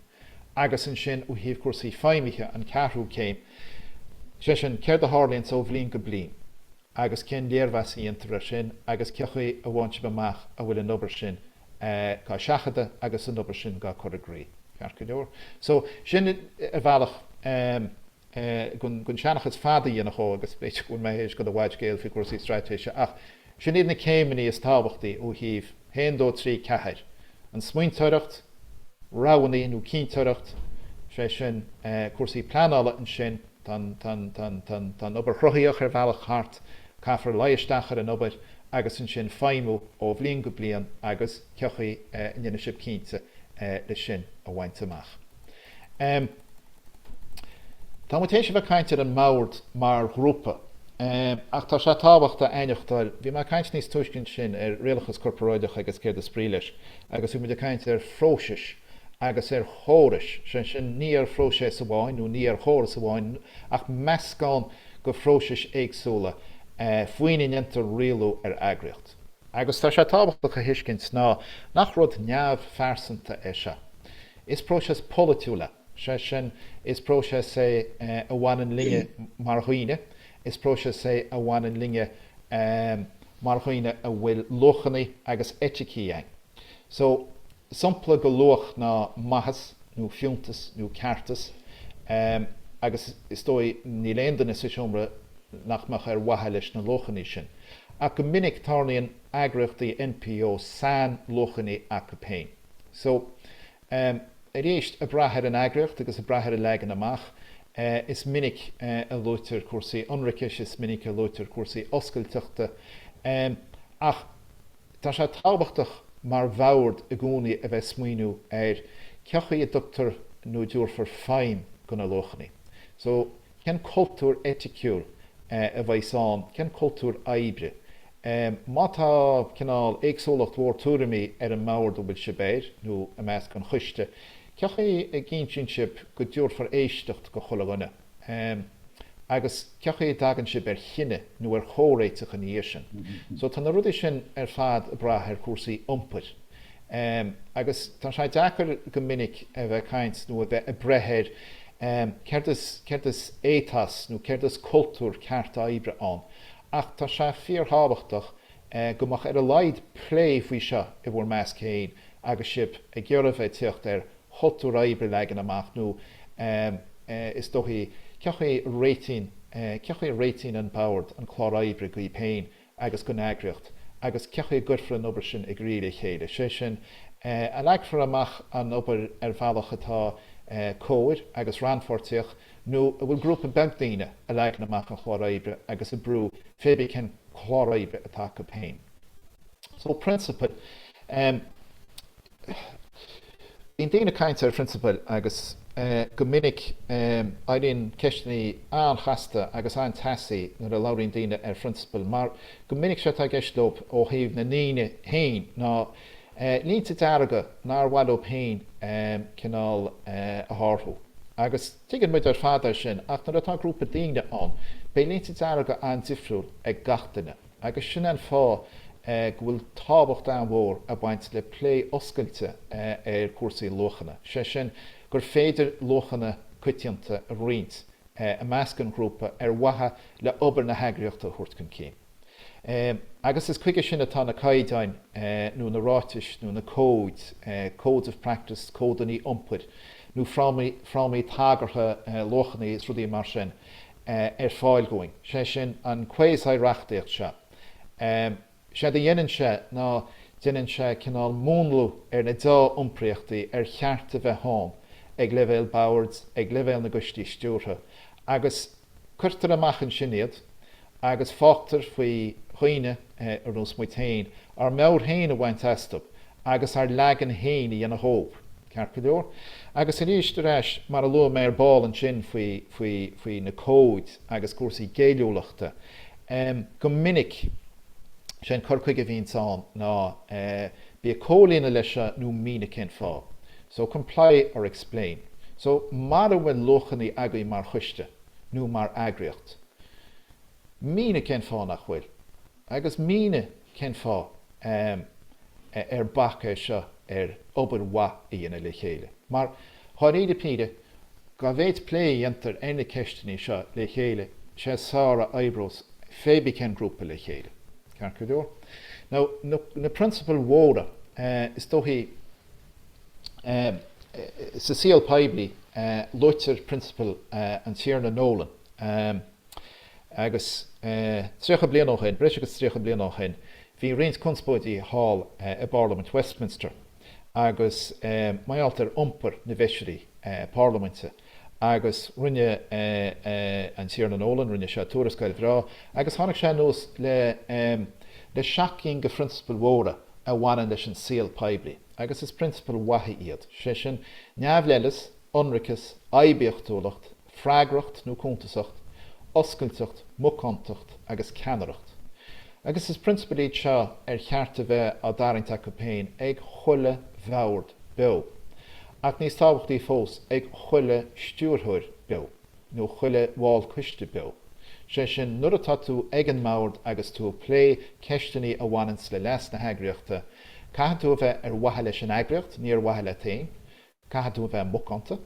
Speaker 1: agus ansin ó thaobh cúrsaí feidhmithe, an ceathrú céim, sé sin céard a tharlaíonns ó bhliain go bliain agus cén léirmheas a dhéantar air sin agus cé chaoi a bhfaigheann sibh amach an bhfuil an obair sin dhá seachadadh agus an obair sin dhá cur i gcrích. Ceart go leor. So, sin ar bhealach gan seanchas fada a dhéanamh dhó agus b'fhéidir go bhfuil mé théis dul i bhfad scéal faoi chúrsaí straitéise ach sin iad na céimeanna is tábhachtaí ó thaobh 1, 2, 3, 4, an smaointeoireacht, roghanna nó cinnteoireacht, sé sin cúrsaí pleanála ansin, tá an obair chruthaíoch ar bhealach thart, caithfear luí isteach ar an obair agus ansin feidhmiú ó bhliain go bliain agus cé chaoi a ndéanfaidh sibh cinnte le sin a bhaint amach. Tá muid théis a bheith ag caint ar an mbord mar ghrúpa ach tá sé tábhachtach a aithneachtáil, bhí mé ag caint níos túisce ansin ar rialachas corparáideach agus céard is brí leis agus bhí muid ag caint ar phróisis agus ar chórais, sé sin ní ar phróiseas amháin nó ní ar chóras amháin ach meascán de phróisis éagsúla faoina ndéantar rialú ar eagraíocht. Agus tá sé tábhachtach a thuiscint ná nach rud neamhphearsanta é seo. Is próiseas polaitiúil é, sé sin, is próiseas é a bhaineann linne mar dhaoine, is próiseas é a bhaineann linne mar dhaoine a bhfuil luachanna agus eiticí againn. So, sampla de luach ná maitheas nó fiúntas nó ceartas agus is dóigh níl aon duine sa seomra nach mbeadh ar mhaithe leis na luachanna sin. Ach go minic tarlaíonn eagraíochtaí NPO sain-luachanna acu féin. So, arís, ag brath ar an eagraíocht agus ag brath ar an leagan amach, is minic a luaitear cúrsaí ionraicis, is minic a luaitear cúrsaí oscailteachta, ach tá sé tábhachtach mar bhord i gcónaí a bheith ag smaoineamh ar cé chaoi a dtugtar nó a dtabharfar feidhm. de na luachanna. So, cén cultúr eiticiúil a bheas ann, cén cultúr oibre? Má tá cineál éagsúlacht mhór tuairimí ar an mbord a bhfuil sibh air, nó i measc an choiste, cé chaoi a gcinntíonn sibh go dtabharfar éisteacht go chuile dhuine? Agus cé chaoi a dtagann sibh ar chinneadh nó ar chomhréiteach ina dhiaidh sin? So tá na rudaí sin ar fad ag brath ar chúrsaí iompair. Agus tá sé deacair go minic a bheith ag caint nó a bheith ag breith ar céard is, céard is ethos nó céard is cultúr ceart oibre ann. Ach tá sé fíorthábhachtach go mbeadh ar a laghad plé faoi seo i bhur measc féin agus sibh ag iarraidh bheith ag tíocht ar chultúr oibre a leagan amach nó is dóichí cé chaoi a réitíonn, cé chaoi a réitíonn an bord an clár oibre dhaoib féin agus don eagraíocht agus cé chaoi a gcuirfear an obair sin i gcrích le chéile, sé sin, an leagfar amach an obair ar bhealach atá cóir agus rannpháirtíoch nó an bhfuil grúpa beag daoine a leagann amach an chlár oibre agus ag brú pé bith cén clár oibre atá acu féin. So, prionsabail. Bíonn daoine ag caint ar phrionsabail agus go minic éiríonn ceisteanna an-chasta agus an-teasaí nuair a labhraíonn daoine ar phrionsabail mar go minic sé atá i gceist leo ó thaobh na ndaoine féin ná línte dearga nár mhaith leo féin cineál a shárú. Agus tuigeann muid ar fad é sin ach nuair atá grúpa daoine ann beidh línte dearga an-difriúil ag gach duine. Agus sin é an fáth go bhfuil tábhacht an-mhór ag baint le plé oscailte ar chúrsaí luachanna, sé sin, gur féidir luachanna coitianta a roinnt i measc an ghrúpa ar mhaithe le obair na heagraíochta a thabhairt chun cinn. Agus is chuige sin atá na caighdeáin nó na ráitis nó na cóid, codes of practice, códanna iompair, nó frámaí tagartha luachanna is rudaí mar sin. ar fáil dhúinn, sé sin, an quasi-reachtaíocht seo. Séard a dhéanann sé ná déanann sé cineál múnlú ar na deá-iompraíochtaí ar cheart a bheith ann ag leibhéal boird, ag leibhéal na gcoistí stiúrtha, agus cuirtear amach ansin iad agus fágtar faoi dhaoine ar nós muid féin ár meabhair féin a bhaint astu agus ár leagan féin a dhéanamh dhóibh. Ceart go leor. Agus arís ar ais, mar a luaigh mé ar ball ansin faoi, faoi, faoi na cóid agus cúrsaí géilliúlachta, go minic, sé an cur chuige a bhíonns ann ná bí ag comhlíonadh leis seo nó mínigh cén fáth. So comply or explain. So mara bhfuil luachanna agaibh mar choiste nó mar eagraíocht, mínigh cén fáth nach bhfuil. Agus mínigh cén fáth ar bac é seo ar obair mhaith a dhéanamh le chéile. Mar, dháiríre píre, dá mhéid plé a dhéantar ar na ceisteanna seo le chéile, sé is fearr a oibreos pé bith cén grúpa le chéile. Ceart go leor? Now, na prionsabail mhóra, is dóichí, sa saol poiblí, luaitear prionsabail an Tiarna Nolan. Agus 30 bliain ó shin, breis agus 30 bliain ó shin, bhí roinnt conspóidí thall i bParlaimint Westminster agus mar gheall ar iompar na bhfeisirí parlaiminte agus rinne an Tiarna Nolan, rinne sé tuarascáil bhreá agus tháinig sé anuas le le seacht gcinn de phrionsabail mhóra a bhaineann leis an saol poiblí agus is prionsabail mhaithe iad, sé sin, neamhleithleas, ionraiceas, oibiachtúlacht, freagracht nó cuntasacht, oscailteacht, macántacht agus ceannaireacht. Agus is prionsabail iad seo ar cheart a bheith á dtarraingt acu féin ag chuile bhord beo, ach níos tábhachtaí fós, ag chuile stiúrthóir beo, nó chuile bhall coiste beo. Sé sin, nuair atá tú ag an mbord agus tú ag plé ceisteanna a bhaineanns le leas na heagraíochta, caithfidh tú a bheith ar mhaithe leis an eagraíocht, ní ar mhaithe leat féin. Caithfidh tú a bheith macánta.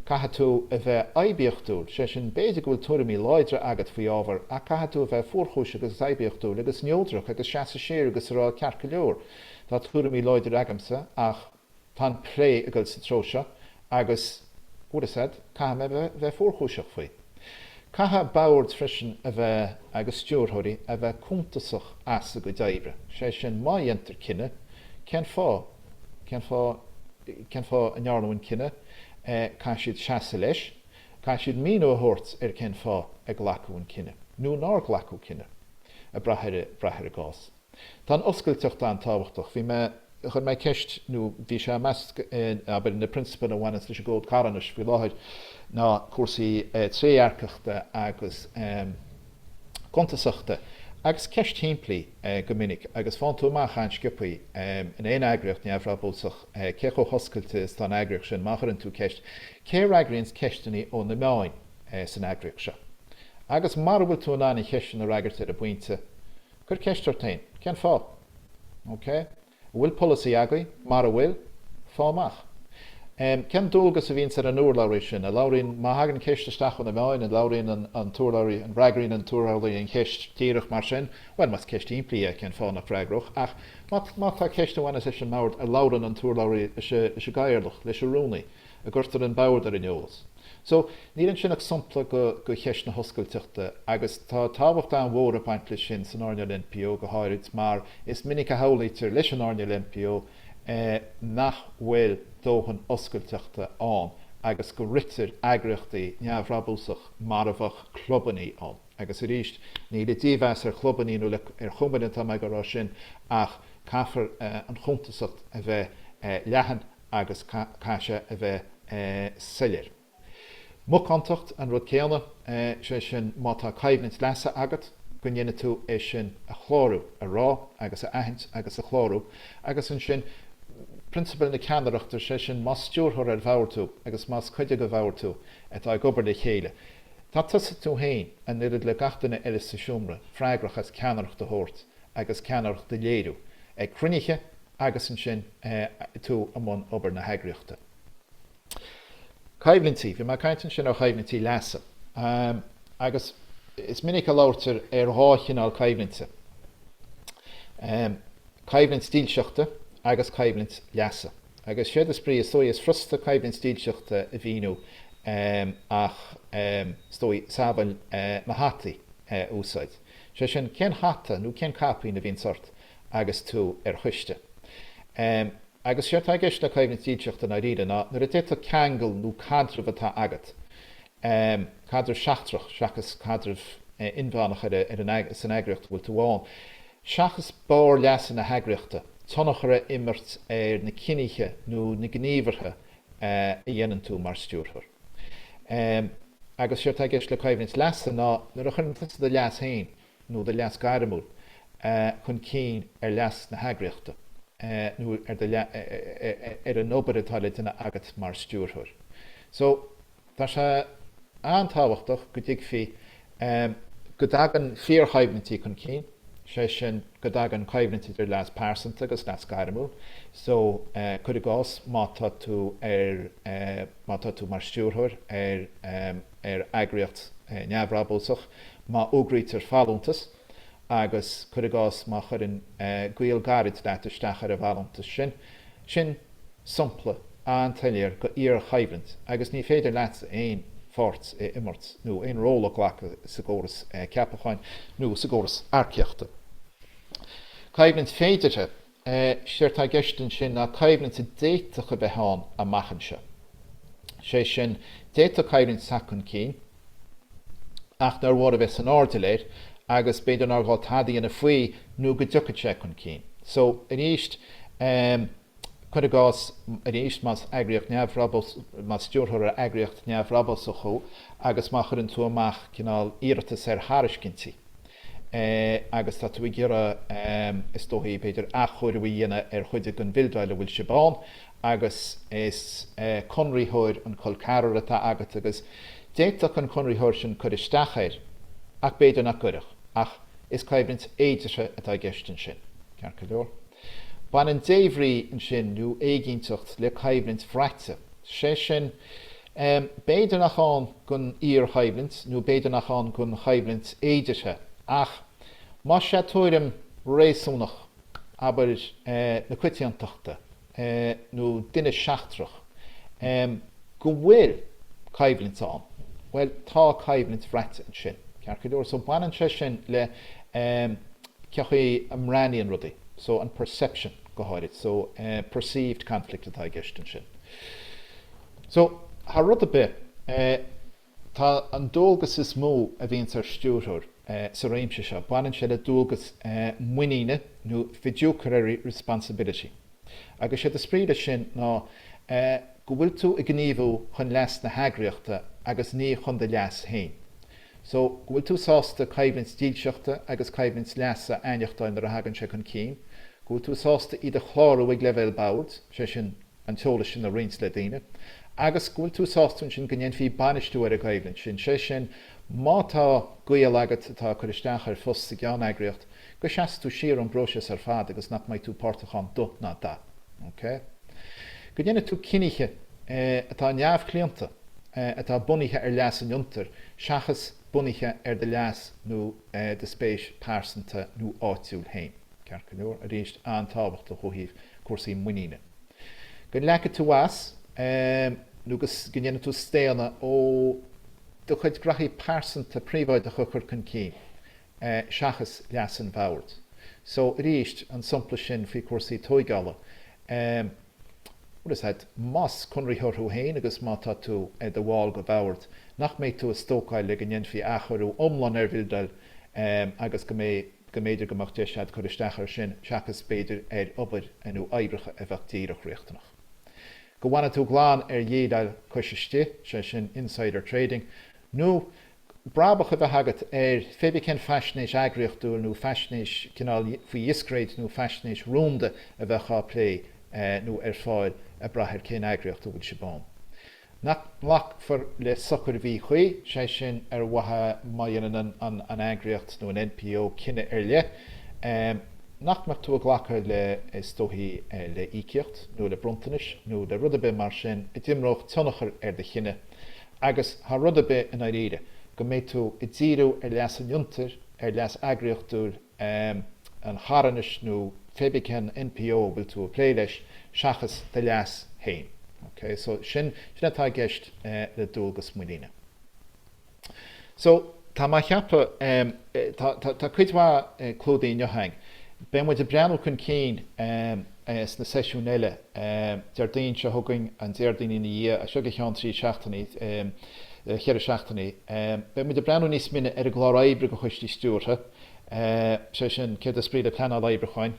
Speaker 1: Caithfidh tú a bheith oibiachtúil, sé sin, b'fhéidir go bhfuil tuairimí láidre agat faoi ábhar ach caithfidh tú a bheith fuarchúiseach agus oibiachtúil agus neodrach agus seasamh siar agus a rá ceart go leor, tá tuairimí láidre agamsa ach tá an plé ag dul sa treo seo agus, bhfuil fhios a'd, caithfidh mé bheith fuarchúiseach faoi. Caithfidh boird freisin a bheith, agus stiúrthóirí, a bheith cuntasach as a gcuid oibre, sé sin, má dhéantar cinneadh, cén fáth? Cén fáth, cén fáth a ndearnadh an cinneadh? Caithfidh siad seasamh leis. Caithfidh siad míniú a thabhairt ar cén fáth a glacadh an cinneadh, nó nár glacadh cinneadh, ag brath ar, brath ar an gcás. Tá an oscailteacht an-tábhachtach. Bhí mé Chuir mé ceist, nó bhí sé i measc, abair, na prionsabail a bhaineanns leis an gCód Carthanais faoi láthair ná cúrsaí trédhearcachta agus cuntasachta. Agus ceist shimplí go minic, agus faigheann tú amach an-sciobthaí in aon eagraíocht neamhbhrabúsach cé chomh hoscailte is atá an eagraíocht sin, má chuireann tú ceist, cé a fhreagraíonns ceisteanna ó na meáin san eagraíocht seo? Agus mara bhfuil tú in ann an cheist sin a fhreagairt ar an bpointe, Cuir ceist ort féin, cén fáth? Ok. An bhfuil polasaí agaibh? Mara bhfuil, faigh amach. Cén dualgas a bhíonns ar an urlabhraí sin? An labhraíonn, má thagann ceist isteach ó na meáin, an labhraíonn an t-urlabhraí, an bhfreagraíonn an t-urlabhraí an cheist díreach mar sin? Bhuel, más ceist shimplí é, cén fáth nach bhfreagródh? Ach má, má tá ceist a bhaineas leis an mbord, an labhrann an t-urlabhraí leis an gcathaoirleach, leis an rúnaí? An gcuirtear an bord ar an eolas? So, níl ansin ach sampla go cheist na hoscailteachta agus tá tábhacht an-mhór ag baint leis sin san earnáil NPO go háirid mar is minic a shamhlaítear leis an earnáil NPO nach bhfuil dóthain oscailteachta ann agus go ritear eagraíochtaí neamhbhrabúsach mar a bheadh clubannaí ann. Agus arís, ní le dímheas ar chlubannaí nó ar chumainn atá mé ag rá sin ach caithfear an chuntasacht a bheith leathan agus caithfidh sé a bheith soiléir. Macántacht, an rud céanna, sé sin má tá coimhlint leasa agat, go ndéanfaidh tú é sin a chlárú, a rá agus a aithint agus a chlárú, agus ansin prionsabail na ceannaireachta, sé sin más stiúrthóir ar bhord tú agus más cuid de bhord tú atá ag obair le chéile, tá tusa tú féin, an oiread le gach duine eile sa seomra, freagrach as ceannaireacht a thabhairt agus ceannaireacht a léiriú ag cruinnithe, agus ansin tú i mbun obair na heagraíochta. Coimhlintí, Bhí mé ag caint ansin ar choimhlintí leasa agus is minic a labhairtear ar dhá chineál coimhlinte, coimhlint dílseachta agus coimhlint leasa. Agus séard is brí, is dóigh, is furasta coimhlint dílseachta a mhíniú ach is dóigh samhail na hataí a úsáid. Sé sin, cén hata nó cén caipín a bhíonns ort agus tú ar choiste. Agus séard atá i gceist le coimhlint dílseachta i ndáiríre ná nuair a d'fhéadfadh ceangal nó caidreamh atá agat, caidreamh seachtrach seachas caidreamh inmheánach ar an san eagraíocht a bhfuil tú ann, seachas barr leasa na heagraíochta, tionchar a imirt ar na cinnithe nó na gníomhartha a dhéanann tú mar stiúrthóir. Agus séard atá i gceist le coimhlint leasa ná nuair a chuireann tusa do leas féin nó do leas gairmiúil chun cinn ar leas na heagraíochta nó ar do ar an obair atá le déanamh agat mar stiúrthóir. So, tá sé an-tábhachtach go dtuigfí go dtagann fíorchoimhlintí chun cinn, sé sin go dtagann coimhlint idir leas pearsanta agus leas gairmiúil. So, cuir i gcás, má tá tú ar má tá tú mar stiúrthóir ar ar eagraíocht neamhbhrabúsach, má fhógraítear folúntas agus, cuir i gcás, má chuireann gaol gairid leat isteach ar an bhfolúntas sin, sin sampla an-tsoiléir de fhíorchoimhlint agus ní féidir leatsa aon pháirt a imirt nó aon ról a ghlacadh sa gcóras ceapacháin nó sa gcóras earcaíochta. Coimhlint féideartha, séard atá i gceist ansin ná coimhlint a d'fhéadfadh a bheith ann amach anseo. Sé sin, d'fhéadfadh coimhlint teacht chun cinn, ach nár mhór a bheith san airdeall air agus b'fhéidir nár ghá tada a dhéanamh faoi nó go dtiocfaidh sé chun cinn. So, arís, cuir i gcás, arís, más eagraíocht neamhbhrabús, más stiúrthóir ar eagraíocht neamhbhrabúsach thú agus má chuireann tú amach cineál iarratas ar thairiscintí, agus tá tú ag iarraidh, is dóichí, b'fhéidir athchóiriú a dhéanamh ar chuid den bhildeáil a bhfuil sibh ann agus is conraitheoir an col ceathrar atá agat agus d'fhéadfadh an conraitheoir sin cur isteach air ach b'fhéidir nach gcuirfeadh, ach is coimhlint fhéideartha atá i gceist ansin. Ceart go leor. Baineann débhrí ansin nó éiginnteacht le coimhlint bhraite. Sé sin, b'fhéidir nach ann don fhíorchoimhlint nó b'fhéidir nach ann don choimhlint fhéideartha ach más sé tuairim réasúnach, abair, na coitiantachta nó duine seachtrach, go bhfuil coimhlint ann, bhuel, tá coimhlint bhraite ansin. Ceart go leor? So baineann sé sin le cén chaoi a mbreathnaíonn rudaí, so an perception go háirid, so perceived conflict atá i gceist ansin. So, thar rud ar bith, tá an dualgas is mó a bhíonns ar stiúrthóir sa réimse seo, baineann sé le dualgas muiníne nó fiduciary responsibility. Agus séard is brí leis sin ná go bhfuil tú ag gníomhú chun leas na heagraíochta agus ní chun do leas féin. So, go bhfuil tú sásta coimhlint dílseachta agus coimhlint leasa a aithneachtáil nuair a thagann sé chun cinn, go bhfuil tú sásta iad a chlárú ag leibhéal boird, sé sin, an t-eolas sin a roinnt le daoine, agus go bhfuil tú sásta ansin go ndéanfaí bainistiú ar an gcoimhlint sin, sé sin, má tá gaol agat atá ag cur isteach ar phost sa gceanneagraíocht, go seasfaidh tú siar ón bpróiseas ar fad agus nach mbeidh tú páirteach ann do ná dath. Ok? Go ndéanfaidh tú cinnithe atá neamhchlaonta, atá bunaithe ar leas an fhiontair seachas bunaithe ar do leas nó do spéis pearsanta nó áitiúil féin. Ceart go leor, arís, an-tábhachtach ó thaobh cúrsaí muiníne. Go nglacfaidh tú as, nó go ndéanfaidh tú staonadh ó do chuid graithí pearsanta príobháideacha a chur chun cinn, seachas leas an bhoird. So, arís, an sampla sin faoi chúrsaí tóigeála, bhfuil fhios a'd, más conraitheoir thú féin agus má tá tú i do bhall de bhord, nach mbeidh tú ag stócáil le go ndéanfaí athchóiriú iomlán ar bhildeáil agus go mbeidh, go mb'fhéidir go mbeadh deis a'd cur isteach air sin seachas b'fhéidir ar obair nó oibreacha a bheadh díreach riachtanach. Go bhfanfaidh tú glan ar dhíleáil cois istigh, sé sin insider trading, nó brabach a bheith agat ar pé bith cén faisnéis eagraíochtúil nó faisnéis cineál faoi dhiscréid nó faisnéis rúnda a bheadh á plé nó ar fáil ag brath ar cén eagraíocht a bhfuil sibh ann. Nach nglacfar le sochair mhíchuí, sé sin ar mhaithe má dhéanann an eagraíocht nó an NPO cinneadh ar leith, nach mbeadh tú ag glacadh le, is dóichí, le íocaíocht nó le bronntanais nó le rud ar bith mar sin a d'imreodh tionchar ar do chinneadh agus thar rud ar bith i ndáiríre, go mbeidh tú ag díriú ar leas an fhiontair, ar leas eagraíochtúil an charthanais nó pé bith cén NPO a bhfuil tú ag plé leis, seachas do leas féin. Ok, so sin, sin atá i gceist le dualgas muiníne. So, tá mé a cheapadh, tá, tá, tá cuid mhaith clúdaithe inniu againn. Beidh muid ag breathnú chun cinn sna seisiúin eile, Déardaoin seo chugainn, an Déardaoin ina dhiaidh, as seo go ceann 3 seachtainí, 4 seachtainí. Beidh muid ag breathnú níos mine ar an gclár oibre do choistí stiúrtha, sé sin, céard is brí le pleanáil oibriúcháin,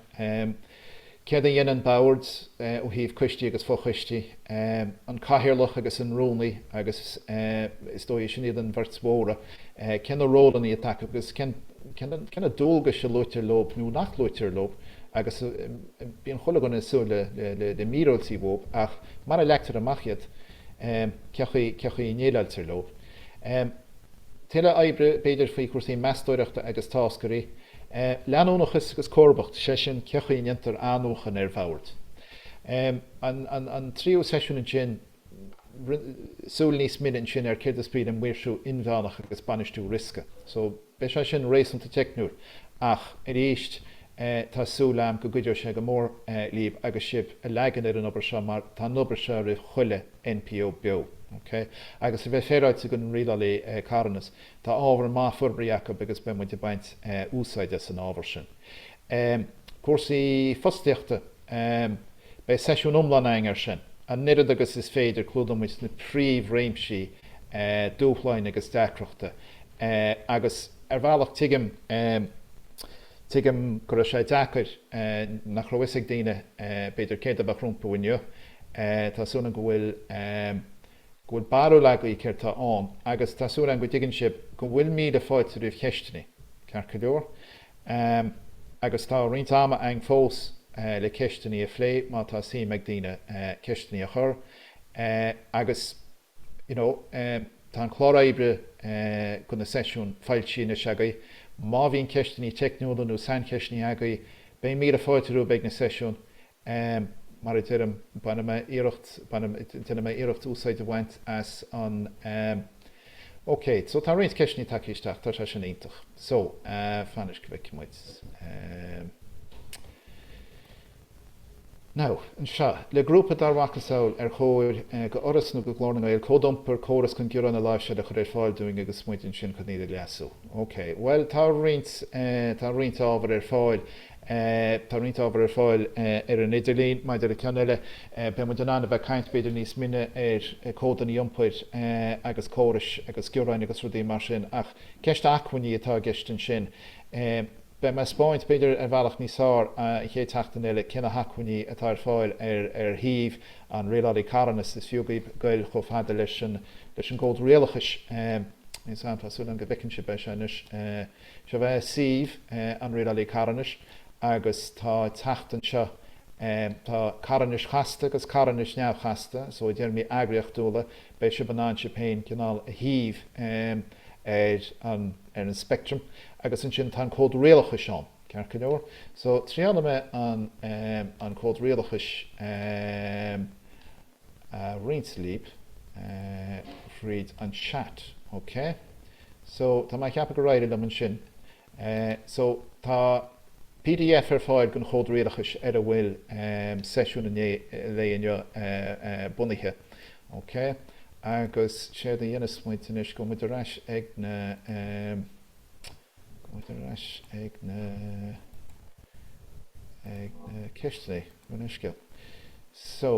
Speaker 1: céard a dhéanann boird ó thaobh coistí agus fochoistí, an cathaoirleach agus an rúnaí agus is dóigh sin iad an bheirt mhóra, cé na rólanna atá acu agus cé na dualgais a luaitear leo nó nach luaitear leo agus bíonn chuile dhuine ag súil le míorúiltí uathu ach mar a leagtar amach iad, cé chaoi a ndéileáiltear leo. Tuilleadh oibre, b'fhéidir, faoi chúrsaí meastóireachta agus táscairí. Leanúnachas agus comharbacht, sé sin, cé chaoi a ndéantar athnuachan ar bhord. An tríú seisiún ansin, súil níos mine ansin ar céard is brí le maoirsiú inmheánach agus bainistiú riosca. So, beidh sé sin réasúnta teicniúil ach arís tá súil agam go gcuideoidh sé go mór libh agus sibh a leagan ar an obair seo mar tá an obair seo roimh chuile NPO beo. Ok? Agus a bheith féaráilte don rialálaí carthanas, tá ábhar maith forbartha acu agus beidh muid ag baint úsáid as an ábhar sin. Cúrsaí fostaíochta, beidh seisiún iomlán againn air sin. An oiread agus is féidir clúdóidh muid na príomhréimsí dúshláin agus deacrachta agus ar bhealach tuigim tuigim go raibh sé deacair, nach raibh fhios ag daoine b'fhéidir céard a bheadh rompu inniu. Tá súil agam go bhfuil go bhfuil barúil agaibh céard tá ann agus tá súil agam go dtuigeann sibh go bhfuil míle fáilte roimh cheisteanna, ceart go leor. Agus tá roinnt ama againn fós le ceisteanna a phlé má tá suim ag daoine ceisteanna a chur agus you know tá an clár oibre do na seisiúin foilsithe anois agaibh. Má bhíonn ceisteanna teicniúla nó saincheisteanna agaibh, beidh míle fáilte romhaibh ag na seisiúin. Mar a deirim, bainfidh mé iarracht, déanfaidh mé iarracht úsáid a bhaint as an, ok, so tá roinnt ceisteanna tagtha isteach, tá sé sin iontach. So, fan anois go bhfeicfidh muid. Now, anseo, le grúpa dár mhacasamhail ar chóir go Fhoras nó go Glór na nGael cód iompair, córas chun gearáin a láimhseáil a chur ar fáil dúinn agus muid ansin chun iad a leasú. Ok, bhuel tá roinnt, tá roinnt ábhar ar fáil, tá roinnt ábhar ar fáil ar an idirlíon. Maidir le ceann eile, beidh muid in ann a bheith ag caint b'fhéidir níos mine ar códanna iompair agus córais agus gearáin agus rudaí mar sin ach ceist acmhainní atá i gceist ansin. Beidh mé ag 'spáint, b'fhéidir ar bhealach níos fearr, an chéad tseachtain eile cé na hacmhainní atá ar fáil ar ar shuíomh an Rialálaí Carthanas. Is fiú dhaoibh goil chomh fada leis an leis an gCód Rialachais. Níl 's a'm, tá súil agam go bhfeiceann sibh é seo anois. Seo é suíomh an Rialálaí Carthanais agus tá teacht anseo, tá carthanais chasta agus carthanais neamhchasta, so i dtéarmaí eagraíochtúla beidh sibh in ann sibh féin cineál a shuíomh ar an ar an speictream agus ansin tá an cód rialachais ann, ceart go leor? So triálfaidh mé an an cód rialachais a roinnt libh fríd an chat, ok? So tá mé ag ceapadh gur éirigh liom ansin. So tá pdf ar fáil den chód rialachais ar a bhfuil seisiún an lae inniu bunaithe. Ok, agus séard a dhéanfas muid anois, gabhfaidh muid ar ais ag na, gabhfaidh muid ar ais ag na, ag na ceisteanna, gabh mo leithscéal. So,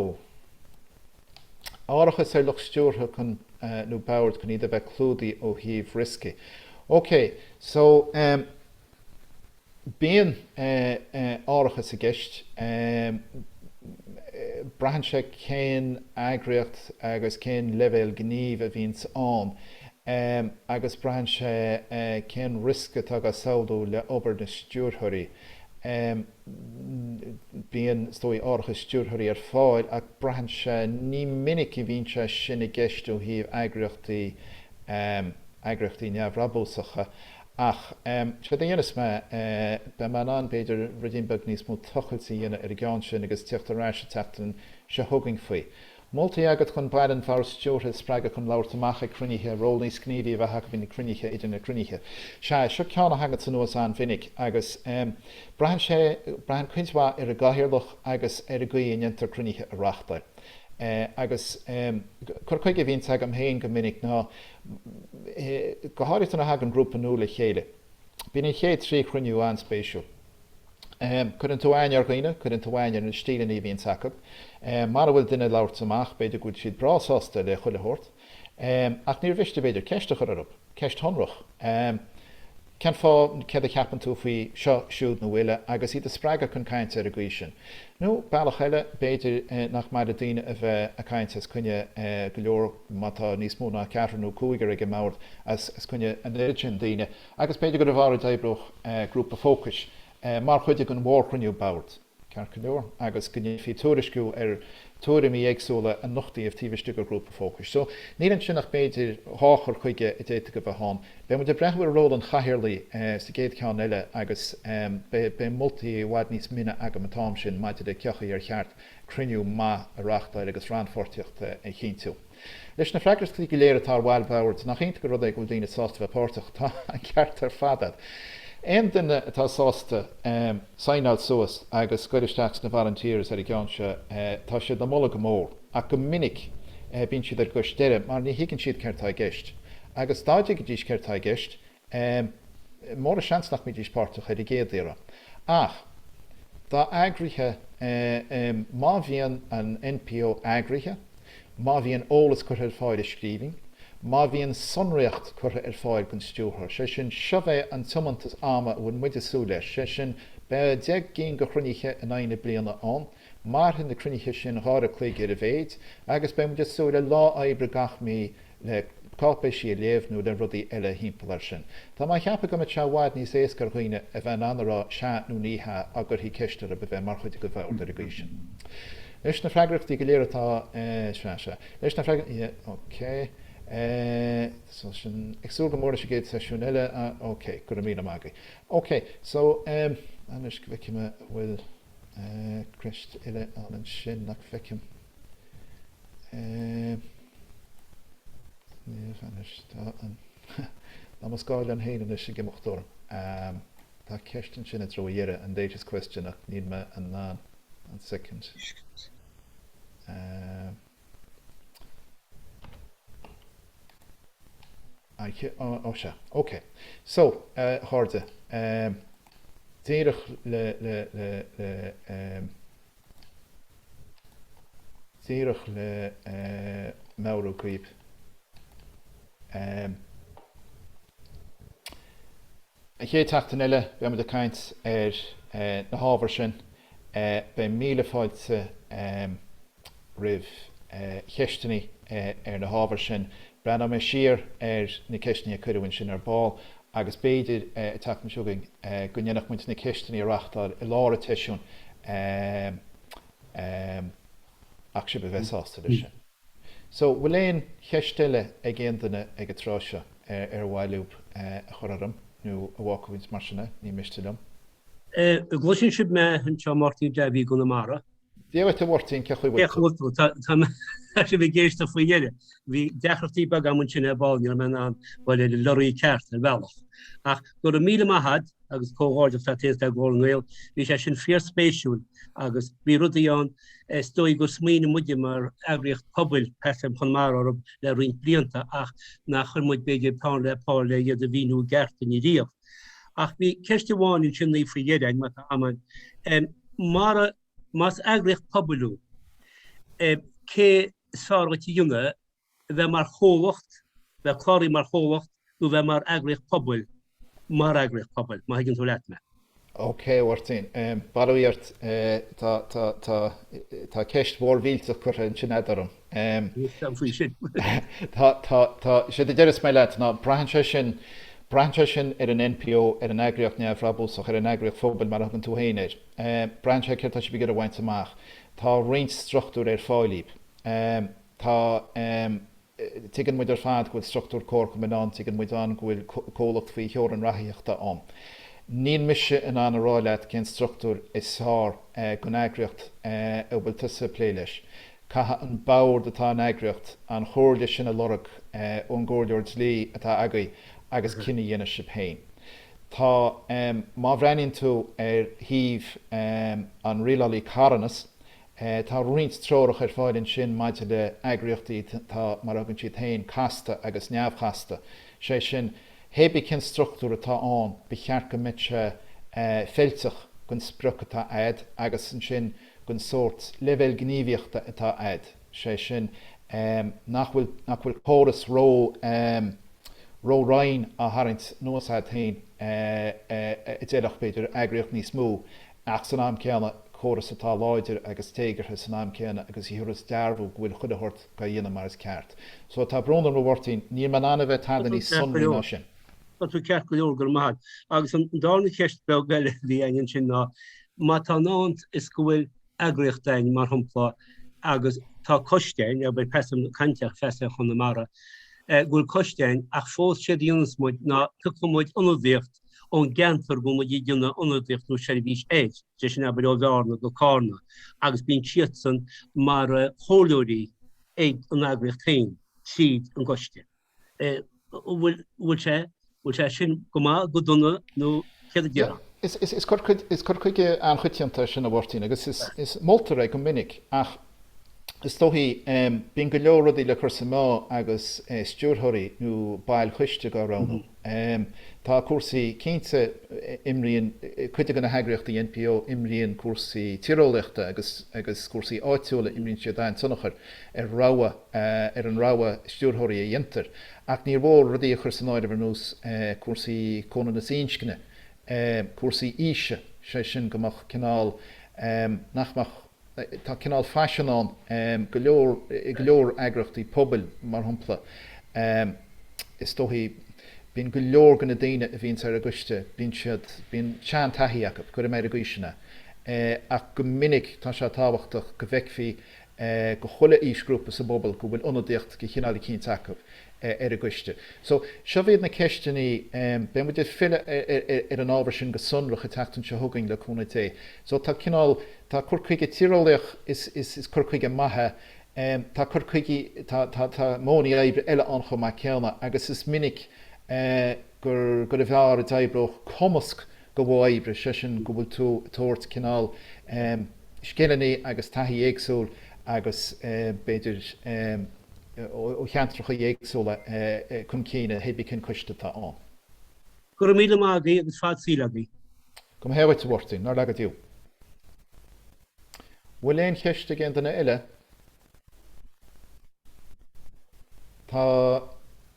Speaker 1: árachas ar lucht stiúrtha chun, nó boird chun iad a bheith clúdaithe ó thaobh rioscaí. Ok, so, Bíonn árachas i gceist. Braitheann sé cén eagraíocht agus cén leibhéal gnímh a bhíonns ann agus braitheann sé cén riosca atá á samhlú le obair na stiúrthóirí. Bíonn, is dóigh, árachas stiúrthóirí ar fáil ach braitheann sé, ní minic a bhíonn sé sin i gceist ó thaobh eagraíochtaí, eagraíochtaí neamhbhrabúsacha. Ach séard a dhéanfas mé, beidh mé in ann, b'fhéidir, ruidín beag níos mó tochailt a dhéanamh ar an gceann sin agus tíocht ar ais an tseachtain seo chugainn faoi. Moltaí agat chun baill an bhoird stiúrtha a spreagadh chun labhairt amach ag cruinnithe, ról níos gníomhaí a bheith acu ina cruinnithe, idir na cruinnithe. Sea, seo ceann a thaganns anuas an-mhinic agus braitheann sé, braitheann cuid mhaith ar an gcathaoirleach agus ar an gcaoi a ndéantar cruinnithe a reáchtáil. Agus cur chuige a bhíonns agam féin go minic ná, Go háirithe nuair a thagann grúpa nua le chéile. Bíonn an chéad trí chruinniú an-spéisiúil. Cuireann tú aithne ar dhaoine, cuireann tú aithne ar na stíleanna a bhíonns acu. Mara bhfuil duine ag labhairt amach, b'fhéidir go bhfuil siad breá sásta le chuile shórt. Ach níor mhiste, b'fhéidir, ceist a chur orthu, ceist shonrach. Cén fáth, céard a cheapann tú faoi seo, siúd nó uile, agus iad a spreagadh chun cainte ar an gcaoi sin. Nó bealach eile, b'fhéidir nach maith le daoine a bheith ag caint os coinne go leor, má tá níos mó ná ceathrar nó cúigear ag an mbord, os coinne an oiread sin daoine, agus b'fhéidir gurbh fhearr a d'oibreodh grúpa fócais mar chuid den mhórchruinniú boird. Ceart go leor, agus go ndéanfaí tuairisciú ar tuairimí éagsúla a nochtaíodh taobh istigh de ghrúpa fócais. So, níl ansin ach b'fhéidir dhá chur chuige a d'fhéadfadh a bheith ann. Beidh muid ag breathnú ar ról an chathaoirligh sa gcéad cheann eile agus beidh moltaí i bhfad níos mine agam an t-am sin maidir le cén chaoi ar cheart cruinniú maith a reáchtáil agus rannpháirtíocht a chinntiú. Leis na freagrachtaí go léir atá ar bhaill bhoird, nach iontach an rud é go bhfuil daoine sásta bheith páirteach? Tá an ceart ar fad agat. Aon duine atá sásta saighneáil suas agus goil isteach sna volunteers ar an gceann seo, tá siad le moladh go mór. Ach go minic bíonn siad ar an gcois deiridh mar ní thuigeann siad céard tá i gceist. Agus dá dtuigfidís céard tá i gceist, Mór an seans nach mbeidís páirteach ar an gcéad iarraidh. Ach dá eagraithe, má bhíonn an NPO eagraithe, má bhíonn eolas curtha ar fáil i scríbhinn, má bhíonn sonraíocht curtha ar fáil don stiúrthóir, sé sin, seo é an tiomantas ama a bhfuil muid ag súil leis, sé sin, beidh 10 gcinn de chruinnithe in aghaidh na bliana ann, mairfidh na cruinnithe sin dhá uair a chloig ar a mhéid, agus beidh muid ag súil le lá oibre gach mí le cáipéisí a léamh nó le rudaí eile thimpeall air sin. Tá mé a cheapadh go mbeadh sé i bhfad níos éasca ar dhaoine a bheith in ann a rá sea nó ní hea dá gcuirfí ceist orthu a bheith mar chuid de bhord ar an gcaoi sin. Leis na freagrachtaí go léir atá, sea, sea. Leis na freagra, yeah, ok. So sin, ag súil go mór leis an gcéad seisiún eile, ok, go raibh míle maith agaibh. Ok, so, anois go bhfeicfidh mé an bhfuil ceist eile ann ansin nach bhfeicim. Anois tá an tá mo scáileán féin anois ag imeacht orm. Tá ceist ansin i dtreo a dheireadh, an latest question, ach níl mé in ann one second. Ó sea, ok. So, a chairde, díreach le le le le Díreach le meabhrú dhaoibh. An chéad tseachtain eile beidh muid ag caint ar na hábhair sin. Beidh míle fáilte roimh cheisteanna ar na hábhair sin. Breathnóidh mé siar ar na ceisteanna a cuireadh ansin ar ball agus b'fhéidir an tseachtain seo chugainn go ndéanfadh muid na ceisteanna a reáchtáil i lár an tseisiúin ach sibh a bheith sásta leis sin. So, bhfuil aon cheist eile ag aon duine ag an tráth seo ar mhaith leo a chur orm nó a bhfágfaimid mar sin é, ní miste liom.
Speaker 2: An gcloiseann sibh mé anseo Máirtín Davy i gConamara.
Speaker 1: Dia dhuit a Mháirtín, cén chaoi bhfuil
Speaker 2: tú? Tá sibh ag éisteacht faoi dheireadh. Bhí deacrachtaí beaga agam ansin ar ball, ní raibh mé in ann dul ar an lorry ceart ar bhealach. Ach go raibh míle maith agat. agus comhghairdeas leat le Glór na nGael. Bhí sé sin fíorspéisiúil agus bhí rudaí ann is dóigh gur smaoinigh muide mar eagraíocht pobail Pastime Chonamara orthu le roinnt blianta ach nach chuir muid b'fhéidir peann le pár le iad a mhíniú i gceart dúinne riamh. Ach bhí ceist amháin ansin faoi dheireadh, má tá am ann. Mar, más eagraíocht pobail thú, cé is fearr dhuit a dhéanamh a bheith mar chomhlacht, bheith cláraithe mar chomhlacht nó bheith mar eagraíocht pobail, mar eagraíocht pobail, má thuigeann tú leat mé.
Speaker 1: Ok, a Mháirtín. Bail ó Dhia ort. Tá, tá, tá, tá ceist mhór mhillteach curtha ansin a'd orm.
Speaker 2: Níl fhios a'm faoi sin.
Speaker 1: Tá, tá, tá, séard a déarfas mé leat ná braitheann sé sin, braitheann sé sin ar an NPO, ar an eagraíocht neamhbhrabúsach, ar an eagraíocht phobail mar a thugann tú féin air. Braitheann sé céard tá sibh ag iarraidh a bhaint amach. Tá roinnt struchtúr ar fáil daoibh. Tá, tuigeann muid ar fad go bhfuil struchtúr comharchumainn ann, tuigeann muid ann go bhfuil comhlacht faoi theorainn rathaíochta ann. Níl mise in ann a rá leat cén struchtúr is fearr don eagraíocht a bhfuil tusa ag plé leis. Caithfidh an bord atá an eagraíocht an chomhairle sin a lorg ón gcomhairleoir dlí atá agaibh agus cinneadh a dhéanamh sibh féin. Tá, má bhreathnaíonn tú ar shuíomh an Rialálaí Carthanas, Tá roinnt treorach ar fáil ansin maidir le eagraíochtaí atá, mar a thugann siad féin, casta agus neamhchasta. Sé sin, hé bith cén struchtúr atá ann, ba cheart go mbeadh sé feilteach don sprioc atá a'd agus ansin don sórt leibhéal gníomhaíochta atá a'd. Sé sin, nach bhfuil, nach bhfuil córas ró, ró-righin á tharraingt anuas a'd féin a d'fheilfeadh, b'fhéidir, eagraíocht níos mó ach san am céanna córas atá láidir agus téagartha san am céanna agus a thiúrfas dearbhú go bhfuil chuile shórt dhá dhéanamh mar is ceart. So tá brón orm a Mháirtín, níl mé in ann a bheith tada níos sonraí ná sin.
Speaker 2: Tá tú ceart go leor, go raibh maith agat. Agus an darna ceist beag eile a bhí againn ansin ná, má tá in ann is go bhfuil eagraíocht againn, mar shampla, agus tá coiste againn, abair Feasa Cainte Feasa Chonamara, go bhfuil coiste againn ach fós séard a dhéanas muid ná piocann muid ionadaíocht ón gceantar go bhfuil muid ag déanamh ionadaíocht nó seirbhís air, sé sin abair ó Bhearna go Carna, agus bíonn siadsan mar chomhairleoirí ag an eagraíocht féin tríd an gcoiste. An bhfuil sé bhfuil sé sin go maith, go dona nó céard a déarfá?
Speaker 1: Is cur chuige an-choitianta é sin a Mháirtín agus is moltar é go minic ach Is dóichí, bíonn go leor rudaí le cur sa meá agus stiúrthóirí nó baill choiste dhá roghnú. Tá cúrsaí, cinnte, imríonn cuid de na heagraíochtaí NPO, imríonn cúrsaí tíreolaíochta agus agus cúrsaí áitiúla, imríonn siad an-tionchar ar rogha, ar an rogha stiúrthóirí a dhéantar. Ach níor mhór rudaí a chur san áireamh ar nós cúrsaí comhionannas inscne, cúrsaí aoise, sé sin go mbeadh cineál, nach mbeadh, Tá cineál faisean ann go leor, i go leor eagraíochtaí pobail, mar shampla. Is dóichí, bíonn go leor de na daoine a bhíonns ar an gcoiste, bíonn siad, bíonn sean-taithí acu, cuirfidh mé ar an gcaoi sin é. Ach go minic tá sé tábhachtach go bhfeicfí go chuile aoisghrúpa sa bpobal go bhfuil ionadaíocht de chineál eicínt acu. ar an gcoiste. So, seo iad na ceisteannaí, beidh muid ag filleadh ar an ábhar sin go sonrach an tseachtain seo chugainn le cúnamh Dé. So, tá cineál, tá cur chuige tíreolaíoch, is, is, is cur chuige maith é, tá cur chuigí, tá, tá, tá modhannaí oibre eile ann chomh maith céanna agus is minic gur, gurbh fhearr a d'oibreodh cumasc de mhodh oibre, sé sin go bhfuil tú ag tabhairt cineál scileannaí agus taithí éagsúil agus b'fhéidir, ó cheantracha éagsúla chun cinn hé bith cén coiste atá ann.
Speaker 2: Go raibh míle maith agaibh agus fad saoil agaibh.
Speaker 1: Go mba hé dhuit, a Mháirtín. Nár laga Dia thú. Bhfuil aon cheist ag aon duine eile? Tá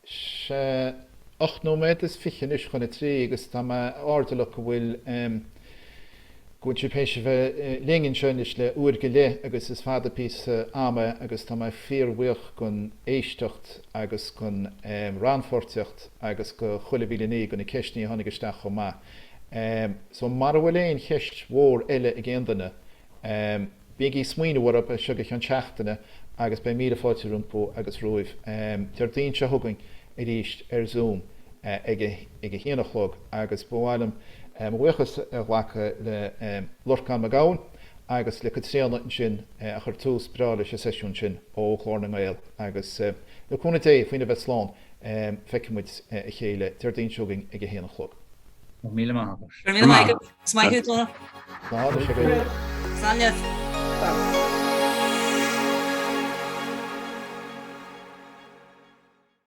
Speaker 1: sé. 8 nóiméad is 20 anois chun a 3 agus tá mé airdeallach go bhfuil go bhfuil sibh théis a bheith linn anseo anois le uair go leith agus is fada píosa ama é agus tá mé fíorbhuíoch don éisteacht agus don rannpháirtíocht agus go chuile mhíle ní do na ceisteanna a tháinig isteach chomh maith. So mara bhfuil aon cheist mhór eile ag aon duine, Bígí ag smaoineamh orthu as seo go ceann seachtaine agus beidh míle fáilte rompu agus romhaibh Déardaoin seo chugainn arís ar Zoom ag a haon a chlog agus ba mhaith liom mo bhuíochas a ghlacadh le Lorcán Mac Gabhann agus le Caitríona ansin a chuir tús breá leis an seisiún sin ó Ghlór na nGael agus le cúnamh Dé faoina bheith slán feicfidh muid a chéile Déardaoin seo chugainn ag a haon a chlog.
Speaker 3: Go raibh míle maith agat.
Speaker 4: Go raibh míle maith agat. Is maith thú, Dónal.
Speaker 1: Slán, a Sibéal.
Speaker 4: Slán libh.